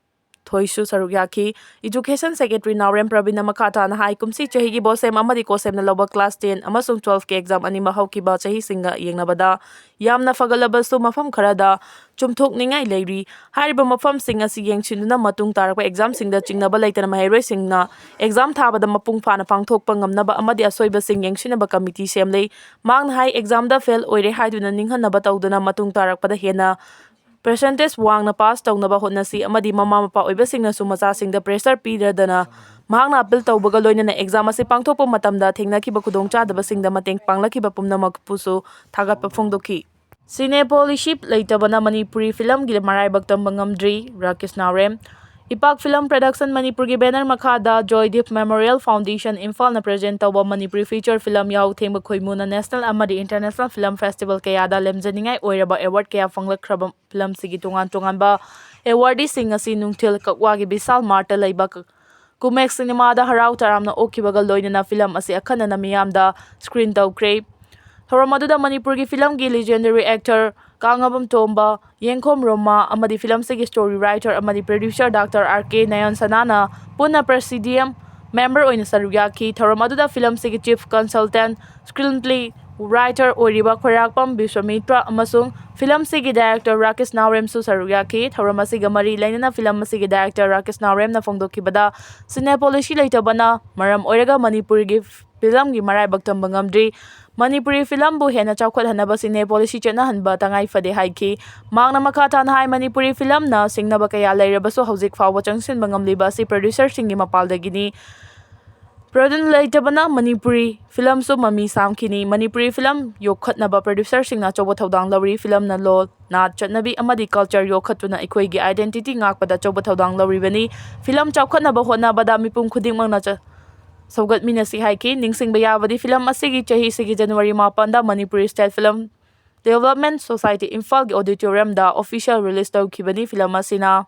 ꯊꯣꯏꯁꯨ ꯁꯔꯨꯛ ꯌꯥꯈꯤ꯫ ꯏꯖꯨꯀꯦꯁꯟ ꯁꯦꯀ꯭ꯔꯦꯇꯔꯤ ꯅꯥꯎꯔꯦꯝ ꯄ꯭ꯔꯕꯤꯟꯅ ꯃꯈꯥ ꯇꯥꯅ ꯍꯥꯏ, ꯀꯨꯝꯁꯤ ꯆꯍꯤꯒꯤ ꯕꯣꯁꯦꯝ ꯑꯃꯗꯤ ꯀꯣꯁꯦꯝꯅ ꯂꯧꯕ ꯀ꯭ꯂꯥꯁ ꯇꯦꯟ ꯑꯃꯁꯨꯡ ꯇꯨꯋꯦꯜꯐꯀꯤ ꯑꯦꯛꯖꯥꯝ ꯑꯅꯤꯃꯛ ꯍꯧꯈꯤꯕ ꯆꯍꯤꯁꯤꯡꯒ ꯌꯦꯡꯅꯕꯗ ꯌꯥꯝꯅ ꯐꯒꯠꯂꯕꯁꯨ ꯃꯐꯝ ꯈꯔꯗ ꯆꯨꯝꯊꯣꯛꯅꯤꯡꯉꯥꯏ ꯂꯩꯔꯤ꯫ ꯍꯥꯏꯔꯤꯕ ꯃꯐꯝꯁꯤꯡ ꯑꯁꯤ ꯌꯦꯡꯁꯤꯟꯗꯨꯅ ꯃꯇꯨꯡ ꯇꯥꯔꯛꯄ ꯑꯦꯛꯖꯥꯝꯁꯤꯡꯗ ꯆꯤꯡꯅꯕ ꯂꯩꯇꯅ ꯃꯍꯩꯔꯣꯏꯁꯤꯡꯅ ꯑꯦꯛꯖꯥꯝ ꯊꯥꯕꯗ ꯃꯄꯨꯡ ꯐꯥꯅ ꯄꯥꯡꯊꯣꯛꯄ ꯉꯝꯅꯕ ꯑꯃꯗꯤ ꯑꯁꯣꯏꯕꯁꯤꯡ ꯌꯦꯡꯁꯤꯟꯅꯕ ꯀꯃꯤꯇꯤ ꯁꯦꯝꯂꯦ꯫ ꯃꯍꯥꯛꯅ ꯍꯥꯏ, ꯑꯦꯛꯖꯥꯝꯗ ꯐꯦꯜ ꯑꯣꯏꯔꯦ ꯍꯥꯏꯗꯨꯅ ꯅꯤꯡꯍꯟꯅꯕ ꯇꯧꯗꯅ ꯃꯇꯨꯡ ꯇꯥꯔꯛꯄꯗ ꯍꯦꯟꯅ ꯄꯔꯁꯦꯟꯇꯦꯖ ꯋꯥꯡꯅ ꯄꯥꯁ ꯇꯧꯅꯕ ꯍꯣꯠꯅꯁꯤ ꯑꯃꯗꯤ ꯃꯃꯥ ꯃꯄꯥ ꯑꯣꯏꯕꯁꯤꯡꯅꯁꯨ ꯃꯆꯥꯁꯤꯡꯗ ꯄ꯭ꯔꯦꯁꯔ ꯄꯤꯗꯗꯅ ꯃꯍꯥꯛꯅ ꯑꯄꯤꯜ ꯇꯧꯕꯒ ꯂꯣꯏꯅꯅ ꯑꯦꯛꯖꯥꯝ ꯑꯁꯤ ꯄꯥꯡꯊꯣꯛꯄ ꯃꯇꯝꯗ ꯊꯦꯡꯅꯈꯤꯕ ꯈꯨꯗꯣꯡꯆꯥꯗꯕꯁꯤꯡꯗ ꯃꯇꯦꯡ ꯄꯥꯡꯂꯛꯈꯤꯕ ꯄꯨꯝꯅꯃꯛꯄꯨꯁꯨ ꯊꯥꯒꯠꯄ ꯐꯣꯡꯗꯣꯛꯈꯤ꯫ ꯁꯤꯅꯦ ꯄꯣꯂꯤꯁꯤ ꯂꯩꯇꯕꯅ ꯃꯅꯤꯄꯨꯔꯤ ꯐꯤꯂꯝꯒꯤ ꯃꯔꯥꯏꯕꯛ ꯇꯝꯕ ꯉꯝꯗ꯭ꯔꯤ, ꯔꯥꯀꯦꯁ ꯅꯥꯎꯔꯦꯝ꯫ ꯏꯄꯥꯛ ꯐꯤꯂꯝ ꯄ꯭ꯔꯗꯛꯁꯟ ꯃꯅꯤꯄꯨꯔꯒꯤ ꯕꯦꯅꯔ ꯃꯈꯥꯗ ꯖꯣꯏꯗꯤꯞ ꯃꯦꯃꯣꯔꯤꯌꯦꯜ ꯐꯥꯎꯟꯗꯦꯁꯟ ꯏꯝꯐꯥꯜꯅ ꯄ꯭ꯔꯖꯦꯟ ꯇꯧꯕ ꯃꯅꯤꯄꯨꯔꯤ ꯐꯤꯆꯔ ꯐꯤꯂꯝ ꯌꯥꯎ ꯊꯦꯡꯕ ꯈꯣꯏꯃꯨꯅ ꯅꯦꯁꯅꯦꯜ ꯑꯃꯗꯤ ꯏꯟꯇꯔꯅꯦꯁꯅꯦꯜ ꯐꯤꯂꯝ ꯐꯦꯁꯇꯤꯚꯦꯜ ꯀꯌꯥꯗ ꯂꯦꯝꯖꯅꯤꯡꯉꯥꯏ ꯑꯣꯏꯔꯕ ꯑꯦꯋꯥꯔꯗ ꯀꯌꯥ ꯐꯪꯂꯛꯈ꯭ꯔꯕ ꯐꯤꯂꯝꯁꯤꯒꯤ ꯇꯣꯉꯥꯟ ꯇꯣꯉꯥꯟꯕ ꯑꯦꯋꯥꯔꯗꯤꯁꯤꯡ ꯑꯁꯤ ꯅꯨꯡꯊꯤꯜ ꯀꯛꯋꯥꯒꯤ ꯕꯤꯁꯥꯜ ꯃꯥꯔꯠꯇ ꯂꯩꯕ ꯀ-, ꯀꯨꯃꯦꯛ ꯁꯤꯅꯦꯃꯥꯗ ꯍꯔꯥꯎ ꯇꯔꯥꯝꯅ ꯑꯣꯛꯈꯤꯕꯒ ꯂꯣꯏꯅꯅ ꯐꯤꯂꯝ ꯑꯁꯤ ꯑꯈꯟꯅꯅ ꯃꯤꯌꯥꯝꯗ ꯁ꯭ꯀ꯭ꯔꯤꯟ ꯇꯧꯈ꯭ꯔꯦ꯫ ꯊꯧꯔꯝ ꯑꯗꯨꯗ ꯃꯅꯤꯄꯨꯔꯒꯤ ꯐꯤꯂꯝꯒꯤ ꯂꯤꯖꯦꯟꯗꯔꯤ ꯑꯦꯛꯇꯔ ꯀꯥꯉꯕꯝ ꯇꯣꯝꯕ, ꯌꯦꯡꯈꯣꯝ ꯔꯣꯃꯥ ꯑꯃꯗꯤ ꯐꯤꯂꯝꯁꯤꯒꯤ ꯁ꯭ꯇꯣꯔꯤ ꯔꯥꯏꯇꯔ ꯑꯃꯗꯤ ꯄ꯭ꯔꯗ꯭ꯌꯨꯁꯔ ꯗꯥꯛꯇꯔ ꯑꯥꯔ ꯀꯦ ꯅꯌꯟ ꯁꯅꯥꯅ ꯄꯨꯟꯅ ꯄ꯭ꯔꯦꯁꯤꯗꯤꯌꯝ ꯃꯦꯝꯕꯔ ꯑꯣꯏꯅ ꯁꯔꯨꯛ ꯌꯥꯈꯤ꯫ ꯊꯧꯔꯝ ꯑꯗꯨꯗ ꯐꯤꯂꯝꯁꯤꯒꯤ ꯆꯤꯐ ꯀꯟꯁꯜꯇꯦꯟꯠ, ꯁ꯭ꯀ꯭ꯔꯤꯟ ꯄ꯭ꯂꯦ ꯔꯥꯏꯇꯔ ꯑꯣꯏꯔꯤꯕ ꯈꯣꯏꯔꯥꯛꯄꯝ ꯕꯤꯁ꯭ꯋꯥꯃꯤꯇ꯭ꯔ ꯑꯃꯁꯨꯡ ꯐꯤꯂꯝꯁꯤꯒꯤ ꯗꯥꯏꯔꯦꯛꯇꯔ ꯔꯥꯀꯦꯁ ꯅꯥꯎꯔꯦꯝꯁꯨ ꯁꯔꯨꯛ ꯌꯥꯈꯤ꯫ ꯊꯧꯔꯝ ꯑꯁꯤꯒ ꯃꯔꯤ ꯂꯩꯅꯅ ꯐꯤꯂꯝ ꯑꯁꯤꯒꯤ ꯗꯥꯏꯔꯦꯛꯇꯔ ꯔꯥꯀꯦꯁ ꯅꯥꯎꯔꯦꯝꯅ ꯐꯣꯡꯗꯣꯛꯈꯤꯕꯗ, ꯁꯤꯅꯦ ꯄꯣꯂꯤꯁꯤ ꯂꯩꯇꯕꯅ ꯃꯔꯝ ꯑꯣꯏꯔꯒ ꯃꯅꯤꯄꯨꯔꯒꯤ ꯐꯤꯂꯝꯒꯤ ꯃꯔꯥꯏꯕꯛ ꯇꯝꯕ ꯉꯝꯗ꯭ꯔꯤ꯫ ꯃꯅꯤꯄꯨꯔꯤ ꯐꯤꯂꯝꯕꯨ ꯍꯦꯟꯅ ꯆꯥꯎꯈꯠꯍꯟꯅꯕ ꯁꯤꯅꯦ ꯄꯣꯂꯤꯁꯤ ꯆꯠꯅꯍꯟꯕ ꯇꯉꯥꯏ ꯐꯗꯦ ꯍꯥꯏꯈꯤ꯫ ꯃꯍꯥꯛꯅ ꯃꯈꯥ ꯇꯥꯅ ꯍꯥꯏ, ꯃꯅꯤꯄꯨꯔꯤ ꯐꯤꯂꯝꯅ ꯁꯤꯡꯅꯕ ꯀꯌꯥ ꯂꯩꯔꯕꯁꯨ ꯍꯧꯖꯤꯛ ꯐꯥꯎꯕ ꯆꯪꯁꯤꯟꯕ ꯉꯝꯂꯤꯕ ꯑꯁꯤ ꯄ꯭ꯔꯗ꯭ꯌꯨꯁꯔꯁꯤꯡꯒꯤ ꯃꯄꯥꯜꯗꯒꯤꯅꯤ꯫ ꯄ꯭ꯔꯗ꯭ꯌꯨꯁꯔ ꯂꯩꯇꯕꯅ ꯃꯅꯤꯄꯨꯔꯤ ꯐꯤꯂꯝꯁꯨ ꯃꯃꯤ ꯁꯥꯝꯈꯤꯅꯤ꯫ ꯃꯅꯤꯄꯨꯔꯤ ꯐꯤꯂꯝ ꯌꯣꯛꯈꯠꯅꯕ ꯄ꯭ꯔꯗ꯭ꯌꯨꯁꯔꯁꯤꯡꯅ ꯑꯆꯧꯕ ꯊꯧꯗꯥꯡ ꯂꯧꯔꯤ꯫ ꯐꯤꯂꯝꯅ ꯂꯣꯜ, ꯅꯥꯠ, ꯆꯠꯅꯕꯤ ꯑꯃꯗꯤ ꯀꯜꯆꯔ ꯌꯣꯛꯈꯠꯇꯨꯅ ꯑꯩꯈꯣꯏꯒꯤ ꯑꯥꯏꯗꯦꯟꯇꯤꯇꯤ ꯉꯥꯛꯄꯗ ꯑꯆꯧꯕ ꯊꯧꯗꯥꯡ ꯂꯧꯔꯤꯕꯅꯤ꯫ ꯐꯤꯂꯝ ꯆꯥꯎꯈꯠꯅꯕ ꯍꯣꯠꯅꯕꯗ ꯃꯤꯄꯨꯝ ꯈꯨꯗꯤꯡꯃꯛꯅ ꯆ-, ꯁꯧꯒꯠꯃꯤꯟꯅꯁꯤ ꯍꯥꯏꯈꯤ꯫ ꯅꯤꯡꯁꯤꯡꯕ ꯌꯥꯕꯗꯤ, ꯐꯤꯂꯝ ꯑꯁꯤꯒꯤ ꯆꯍꯤꯁꯤꯒꯤ ꯖꯅꯋꯥꯔꯤ ꯃꯥꯄꯟꯗ Manipuri state film development society ꯏꯝꯐꯥꯜꯒꯤ ꯑꯣꯗꯤꯇꯣꯔꯤꯌꯝꯗ ꯑꯣꯐꯤꯁꯤꯌꯦꯜ ꯔꯤꯂꯤꯖ ꯇꯧꯈꯤꯕꯅꯤ꯫ ꯐꯤꯂꯝ ꯑꯁꯤꯅ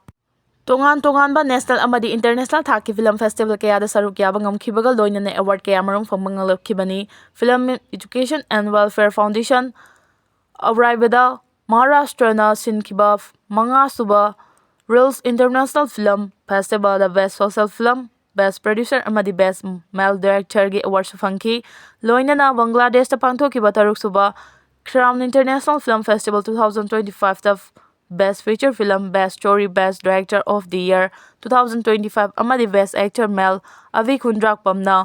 ꯇꯣꯉꯥꯟ ꯇꯣꯉꯥꯟꯕ ꯅꯦꯁꯅꯦꯜ ꯑꯃꯗꯤ ꯏꯟꯇꯔꯅꯦꯁꯅꯦꯜ ꯊꯥꯛꯀꯤ ꯐꯤꯂꯝ ꯐꯦꯁꯇꯤꯚꯦꯜ ꯀꯌꯥꯗ ꯁꯔꯨꯛ ꯌꯥꯕ ꯉꯝꯈꯤꯕꯒ ꯂꯣꯏꯅꯅ ꯑꯦꯋꯥꯔꯗ ꯀꯌꯥ ꯃꯔꯨꯝ ꯐꯪꯕ ꯉꯝꯂꯛꯈꯤꯕꯅꯤ꯫ Film education and welfare foundation ꯑꯔꯣꯏꯕꯗ ꯃꯍꯥꯔꯥꯁꯇ꯭ꯔꯅ ꯁꯤꯟꯈꯤꯕ ꯃꯉꯥꯁꯨꯕ ꯔꯤꯜꯁ ꯏꯟꯇꯔꯅꯦꯁꯅꯦꯜ ꯐꯤꯂꯝ ꯐꯦꯁꯇꯤꯚꯦꯜꯗ best social film, best producer ꯑꯃꯗꯤ ꯕꯦꯁ ꯃꯦꯜ ꯗꯥꯏꯔꯦꯛꯇꯔꯒꯤ ꯑꯦꯋꯥꯔꯗꯁꯨ ꯐꯪꯈꯤ꯫ ꯂꯣꯏꯅꯅ ꯕꯪꯒ꯭ꯂꯥꯗꯦꯁꯇ ꯄꯥꯡꯊꯣꯛꯈꯤꯕ ꯇꯔꯨꯛꯁꯨꯕ crown international film festival two thousand twenty ꯐꯥꯏꯚꯇ best feature film, best story, best director of the year two thousand twenty five ꯑꯃꯗꯤ ꯕꯦꯁ ꯑꯦꯛꯇꯔ ꯃꯦꯜ ꯑꯚꯤ ꯈꯨꯟꯗ꯭ꯔꯥꯛꯄꯝꯅ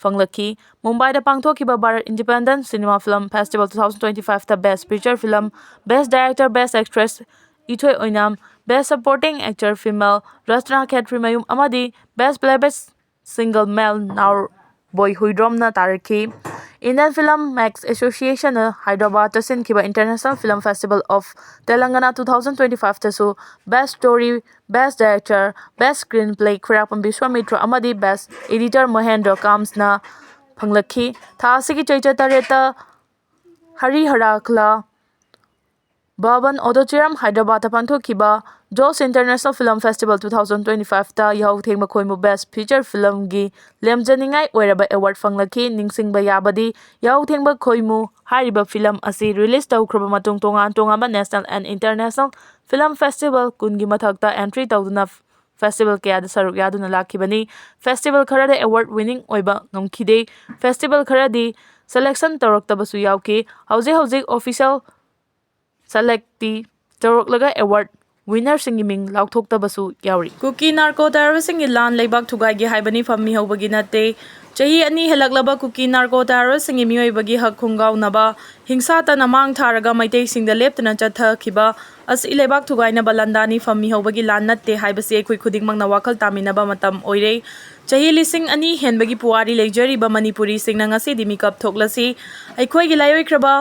ꯐꯪꯂꯛꯈꯤ꯫ ꯃꯨꯝꯕꯥꯏꯗ ꯄꯥꯡꯊꯣꯛꯈꯤꯕ Bharat independence cinema film festival two thousand twenty ꯐꯥꯏꯚꯇ best feature film, best director, best actress Ithoi Oinam, best supporting actor female Rachna Khetrimayum ꯑꯃꯗꯤ best playback singer male Naoboi ꯍꯨꯏꯗ꯭ꯔꯣꯝꯅ ꯇꯥꯔꯛꯈꯤ꯫ Indian film makers ꯑꯦꯁꯣꯁꯤꯌꯦꯁꯟꯅ ꯍꯥꯏꯗ꯭ꯔꯕꯥꯗꯇ ꯁꯤꯟꯈꯤꯕ international film festival of Telangana two thousand twenty ꯐꯥꯏꯚꯇꯁꯨ best story, best director, best screenplay Khwairakpam Biswamitra ꯑꯃꯗꯤ ꯕꯦꯁ editor Mahendra ꯀꯥꯝꯁꯅ ꯐꯪꯂꯛꯈꯤ꯫ ꯊꯥ ꯑꯁꯤꯒꯤ ꯆꯩꯆꯠ ꯇꯔꯦꯠꯇ ꯍꯔꯤꯍꯔꯥꯈꯂꯥ ꯚꯕꯟ ꯑꯣꯗꯤꯇꯣꯔꯤꯌꯝ ꯍꯥꯏꯗ꯭ꯔꯕꯥꯗꯇ ꯄꯥꯡꯊꯣꯛꯈꯤꯕ José international film festival two thousand twenty ꯐꯥꯏꯚꯇ ꯌꯥꯍꯧ ꯊꯦꯡꯕ ꯈꯣꯏꯃꯨ ꯕꯦꯁ ꯐꯤꯆꯔ ꯐꯤꯂꯝꯒꯤ ꯂꯦꯝꯖꯅꯤꯡꯉꯥꯏ ꯑꯣꯏꯔꯕ ꯑꯦꯋꯥꯔꯗ ꯐꯪꯂꯛꯈꯤ꯫ ꯅꯤꯡꯁꯤꯡꯕ ꯌꯥꯕꯗꯤ, ꯌꯥꯍꯧ ꯊꯦꯡꯕ ꯈꯣꯏꯃꯨ ꯍꯥꯏꯔꯤꯕ ꯐꯤꯂꯝ ꯑꯁꯤ ꯔꯤꯂꯤꯖ ꯇꯧꯈ꯭ꯔꯕ ꯃꯇꯨꯡ ꯇꯣꯉꯥꯟ ꯇꯣꯉꯥꯟꯕ national and international film festival ꯀꯨꯟꯒꯤ ꯃꯊꯛꯇ ꯑꯦꯟꯇ꯭ꯔꯤ ꯇꯧꯗꯨꯅ ꯐꯦꯁꯇꯤꯚꯦꯜ ꯀꯌꯥꯗ ꯁꯔꯨꯛ ꯌꯥꯗꯨꯅ ꯂꯥꯛꯈꯤꯕꯅꯤ꯫ ꯐꯦꯁꯇꯤꯚꯦꯜ ꯈꯔꯗ ꯑꯦꯋꯥꯔꯗ ꯋꯤꯅꯤꯡ ꯑꯣꯏꯕ ꯉꯝꯈꯤꯗꯦ꯫ ꯐꯦꯁꯇꯤꯚꯦꯜ ꯈꯔꯗꯤ ꯁꯦꯂꯦꯛꯁꯟ ꯇꯧꯔꯛꯇꯕꯁꯨ ꯌꯥꯎꯈꯤ꯫ ꯍꯧꯖꯤꯛ ꯍꯧꯖꯤꯛ ꯑꯣꯐꯤꯁꯤꯌꯦꯜ ꯁꯦꯂꯦꯛꯇꯤ ꯇꯧꯔꯛꯂꯒ ꯑꯦꯋꯥꯔꯗ ꯋꯤꯅꯔꯁꯤꯡꯒꯤ ꯃꯤꯡ ꯂꯥꯎꯊꯣꯛꯇꯕꯁꯨ ꯌꯥꯎꯔꯤ꯫ ꯀꯨꯀꯤ ꯅꯥꯔꯀꯣ ꯇꯦꯔꯣꯔꯤꯁꯁꯤꯡꯒꯤ ꯂꯥꯟ ꯂꯩꯕꯥꯛ ꯊꯨꯒꯥꯏꯒꯦ ꯍꯥꯏꯕꯅꯤ, ꯐꯝꯃꯤ ꯍꯧꯕꯒꯤ ꯅꯠꯇꯦ꯫ ꯆꯍꯤ ꯑꯅꯤ ꯍꯦꯜꯂꯛꯂꯕ ꯀꯨꯀꯤ ꯅꯥꯔꯀꯣ ꯇꯦꯔꯣꯔꯤꯁꯁꯤꯡꯒꯤ ꯃꯤꯑꯣꯏꯕꯒꯤ ꯍꯛ ꯈꯣꯡꯒꯥꯎꯅꯕ, ꯍꯤꯡꯁꯥꯇꯅ ꯃꯥꯡ ꯊꯥꯔꯒ ꯃꯩꯇꯩꯁꯤꯡꯗ ꯂꯦꯞꯇꯅ ꯆꯠꯊꯈꯤꯕ ꯑꯁꯤ ꯂꯩꯕꯥꯛ ꯊꯨꯒꯥꯏꯅꯕ ꯂꯥꯟꯗꯥꯅꯤ, ꯐꯝꯃꯤ ꯍꯧꯕꯒꯤ ꯂꯥꯟ ꯅꯠꯇꯦ ꯍꯥꯏꯕꯁꯤ ꯑꯩꯈꯣꯏ ꯈꯨꯗꯤꯡꯃꯛꯅ ꯋꯥꯈꯜ ꯇꯥꯃꯤꯟꯅꯕ ꯃꯇꯝ ꯑꯣꯏꯔꯦ꯫ ꯆꯍꯤ ꯂꯤꯁꯤꯡ ꯑꯅꯤ ꯍꯦꯟꯕꯒꯤ ꯄꯨꯋꯥꯔꯤ ꯂꯩꯖꯔꯤꯕ ꯃꯅꯤꯄꯨꯔꯤꯁꯤꯡꯅ ꯉꯁꯤꯗꯤ ꯃꯤꯀꯞ ꯊꯣꯛꯂꯁꯤ꯫ ꯑꯩꯈꯣꯏꯒꯤ ꯂꯥꯏꯑꯣꯏꯈ꯭ꯔꯕ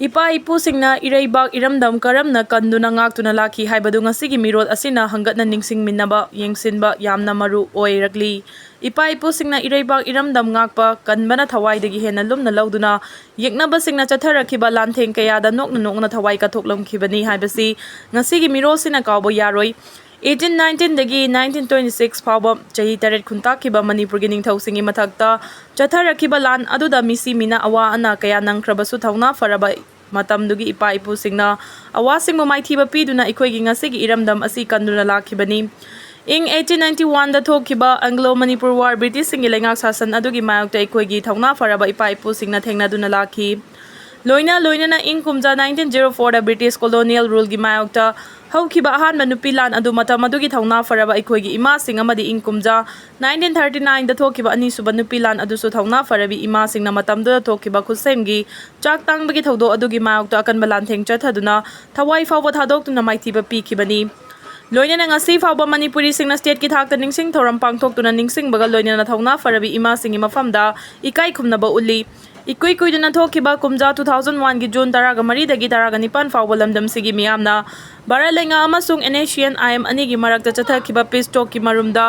ꯏꯄꯥ ꯏꯄꯨꯁꯤꯡꯅ ꯏꯔꯩꯕꯥꯛ ꯏꯔꯝꯗꯝ ꯀꯔꯝꯅ ꯀꯟꯗꯨꯅ ꯉꯥꯛꯇꯨꯅ ꯂꯥꯛꯈꯤ ꯍꯥꯏꯕꯗꯨ ꯉꯁꯤꯒꯤ ꯃꯤꯔꯣꯜ ꯑꯁꯤꯅ ꯍꯪꯒꯠꯅ ꯅꯤꯡꯁꯤꯡꯃꯤꯟꯅꯕ, ꯌꯦꯡꯁꯤꯟꯕ ꯌꯥꯝꯅ ꯃꯔꯨ ꯑꯣꯏꯔꯛꯂꯤ꯫ ꯏꯄꯥ ꯏꯄꯨꯁꯤꯡꯅ ꯏꯔꯩꯕꯥꯛ ꯏꯔꯝꯗꯝ ꯉꯥꯛꯄ ꯀꯟꯕꯅ ꯊꯋꯥꯏꯗꯒꯤ ꯍꯦꯟꯅ ꯂꯨꯝꯅ ꯂꯧꯗꯨꯅ ꯌꯦꯛꯅꯕꯁꯤꯡꯅ ꯆꯠꯊꯔꯛꯈꯤꯕ ꯂꯥꯟꯊꯦꯡ ꯀꯌꯥꯗ ꯅꯣꯛꯅ ꯅꯣꯛꯅ ꯊꯋꯥꯏ ꯀꯠꯊꯣꯛꯂꯝꯈꯤꯕꯅꯤ ꯍꯥꯏꯕꯁꯤ ꯉꯁꯤꯒꯤ ꯃꯤꯔꯣꯜꯁꯤꯅ ꯀꯥꯎꯕ ꯌꯥꯔꯣꯏ꯫ ꯑꯩꯠꯇꯤꯟ ꯅꯥꯏꯟꯇꯤꯟꯗꯒꯤ ꯅꯥꯏꯟꯇꯤꯟ ꯇ꯭ꯋꯦꯟꯇꯤ ꯁꯤꯛꯁ ꯐꯥꯎꯕ ꯆꯍꯤ ꯇꯔꯦꯠ ꯈꯨꯟꯇꯥꯛꯈꯤꯕ ꯃꯅꯤꯄꯨꯔꯒꯤ ꯅꯤꯡꯊꯧꯁꯤꯡꯒꯤ ꯃꯊꯛꯇ ꯆꯠꯊꯔꯛꯈꯤꯕ ꯂꯥꯟ ꯑꯗꯨꯗ ꯃꯤꯁꯤ ꯃꯤꯅꯥ ꯑꯋꯥ ꯑꯅꯥ ꯀꯌꯥ ꯅꯪꯈ꯭ꯔꯕꯁꯨ ꯊꯧꯅꯥ ꯐꯔꯕ ꯃꯇꯝꯗꯨꯒꯤ ꯏꯄꯥ ꯏꯄꯨꯁꯤꯡꯅ ꯑꯋꯥꯁꯤꯡꯕꯨ ꯃꯥꯏꯊꯤꯕ ꯄꯤꯗꯨꯅ ꯑꯩꯈꯣꯏꯒꯤ ꯉꯁꯤꯒꯤ ꯏꯔꯝꯗꯝ ꯑꯁꯤ ꯀꯟꯗꯨꯅ ꯂꯥꯛꯈꯤꯕꯅꯤ꯫ ꯏꯪ eighteen ninety one ꯗ ꯊꯣꯛꯈꯤꯕ Anglo Manipur War, ꯕ꯭ꯔꯤꯇꯤꯁꯁꯤꯡꯒꯤ ꯂꯩꯉꯥꯛ ꯁꯥꯁꯟ ꯑꯗꯨꯒꯤ ꯃꯥꯌꯣꯛꯇ ꯑꯩꯈꯣꯏꯒꯤ ꯊꯧꯅꯥ ꯐꯔꯕ ꯏꯄꯥ ꯏꯄꯨꯁꯤꯡꯅ ꯊꯦꯡꯅꯗꯨꯅ ꯂꯥꯛꯈꯤ꯫ ꯂꯣꯏꯅ ꯂꯣꯏꯅꯅ ꯏꯪ ꯀꯨꯝꯖꯥ nineteen zero four ꯗ ꯕ꯭ꯔꯤꯇꯤꯁ colonial rule ꯒꯤ ꯃꯥꯌꯣꯛꯇ ꯍꯧꯈꯤꯕ ꯑꯍꯥꯟꯕ ꯅꯨꯄꯤ ꯂꯥꯟ ꯑꯗꯨ ꯃꯇꯝ ꯑꯗꯨꯒꯤ ꯊꯧꯅꯥ ꯐꯔꯕ ꯑꯩꯈꯣꯏꯒꯤ ꯏꯃꯥꯁꯤꯡ ꯑꯃꯗꯤ ꯏꯪ ꯀꯨꯝꯖꯥ nineteen thirty nine ꯗ ꯊꯣꯛꯈꯤꯕ ꯑꯅꯤꯁꯨꯕ ꯅꯨꯄꯤ ꯂꯥꯟ ꯑꯗꯨꯁꯨ ꯊꯧꯅꯥ ꯐꯔꯕꯤ ꯏꯃꯥꯁꯤꯡꯅ ꯃꯇꯝꯗꯨꯗ ꯊꯣꯛꯈꯤꯕ ꯈꯨꯠꯁꯦꯝꯒꯤ ꯆꯥꯛ ꯇꯥꯡꯕꯒꯤ ꯊꯧꯗꯣꯛ ꯑꯗꯨꯒꯤ ꯃꯥꯌꯣꯛꯇ ꯑꯀꯟꯕ ꯂꯥꯟꯊꯦꯡ ꯆꯠꯊꯗꯨꯅ ꯊꯋꯥꯏ ꯐꯥꯎꯕ ꯊꯥꯗꯣꯛꯇꯨꯅ ꯃꯥꯏꯊꯤꯕ ꯄꯤꯈꯤꯕꯅꯤ꯫ ꯂꯣꯏꯅꯅ ꯉꯁꯤ ꯐꯥꯎꯕ ꯃꯅꯤꯄꯨꯔꯤꯁꯤꯡꯅ state ꯀꯤ ꯊꯥꯛꯇ ꯅꯤꯡꯁꯤꯡ ꯊꯧꯔꯝ ꯄꯥꯡꯊꯣꯛꯇꯨꯅ ꯅꯤꯡꯁꯤꯡꯕꯒ ꯂꯣꯏꯅꯅ ꯊꯧꯅꯥ ꯐꯔꯕꯤ ꯏꯃꯥꯁꯤꯡꯒꯤ ꯃꯐꯝꯗ ꯏꯀꯥꯏ ꯈꯨꯝꯅꯕ ꯎꯠꯂꯤ꯫ ꯏꯀꯨꯏ ꯀꯨꯏꯗꯅ ꯊꯣꯛꯈꯤꯕ ꯀꯨꯝꯖꯥ two thousand one ꯒꯤ June ꯇꯔꯥꯒ ꯃꯔꯤꯗꯒꯤ ꯇꯔꯥꯒ ꯅꯤꯄꯥꯟ ꯐꯥꯎꯕ ꯂꯝꯗꯝꯁꯤꯒꯤ ꯃꯤꯌꯥꯝꯅ ꯚꯥꯔꯠ ꯂꯩꯉꯥꯛ ꯑꯃꯁꯨꯡ N S C N I M ꯑꯅꯤꯒꯤ ꯃꯔꯛꯇ ꯆꯠꯊꯈꯤꯕ peace talk ꯀꯤ ꯃꯔꯨꯝꯗ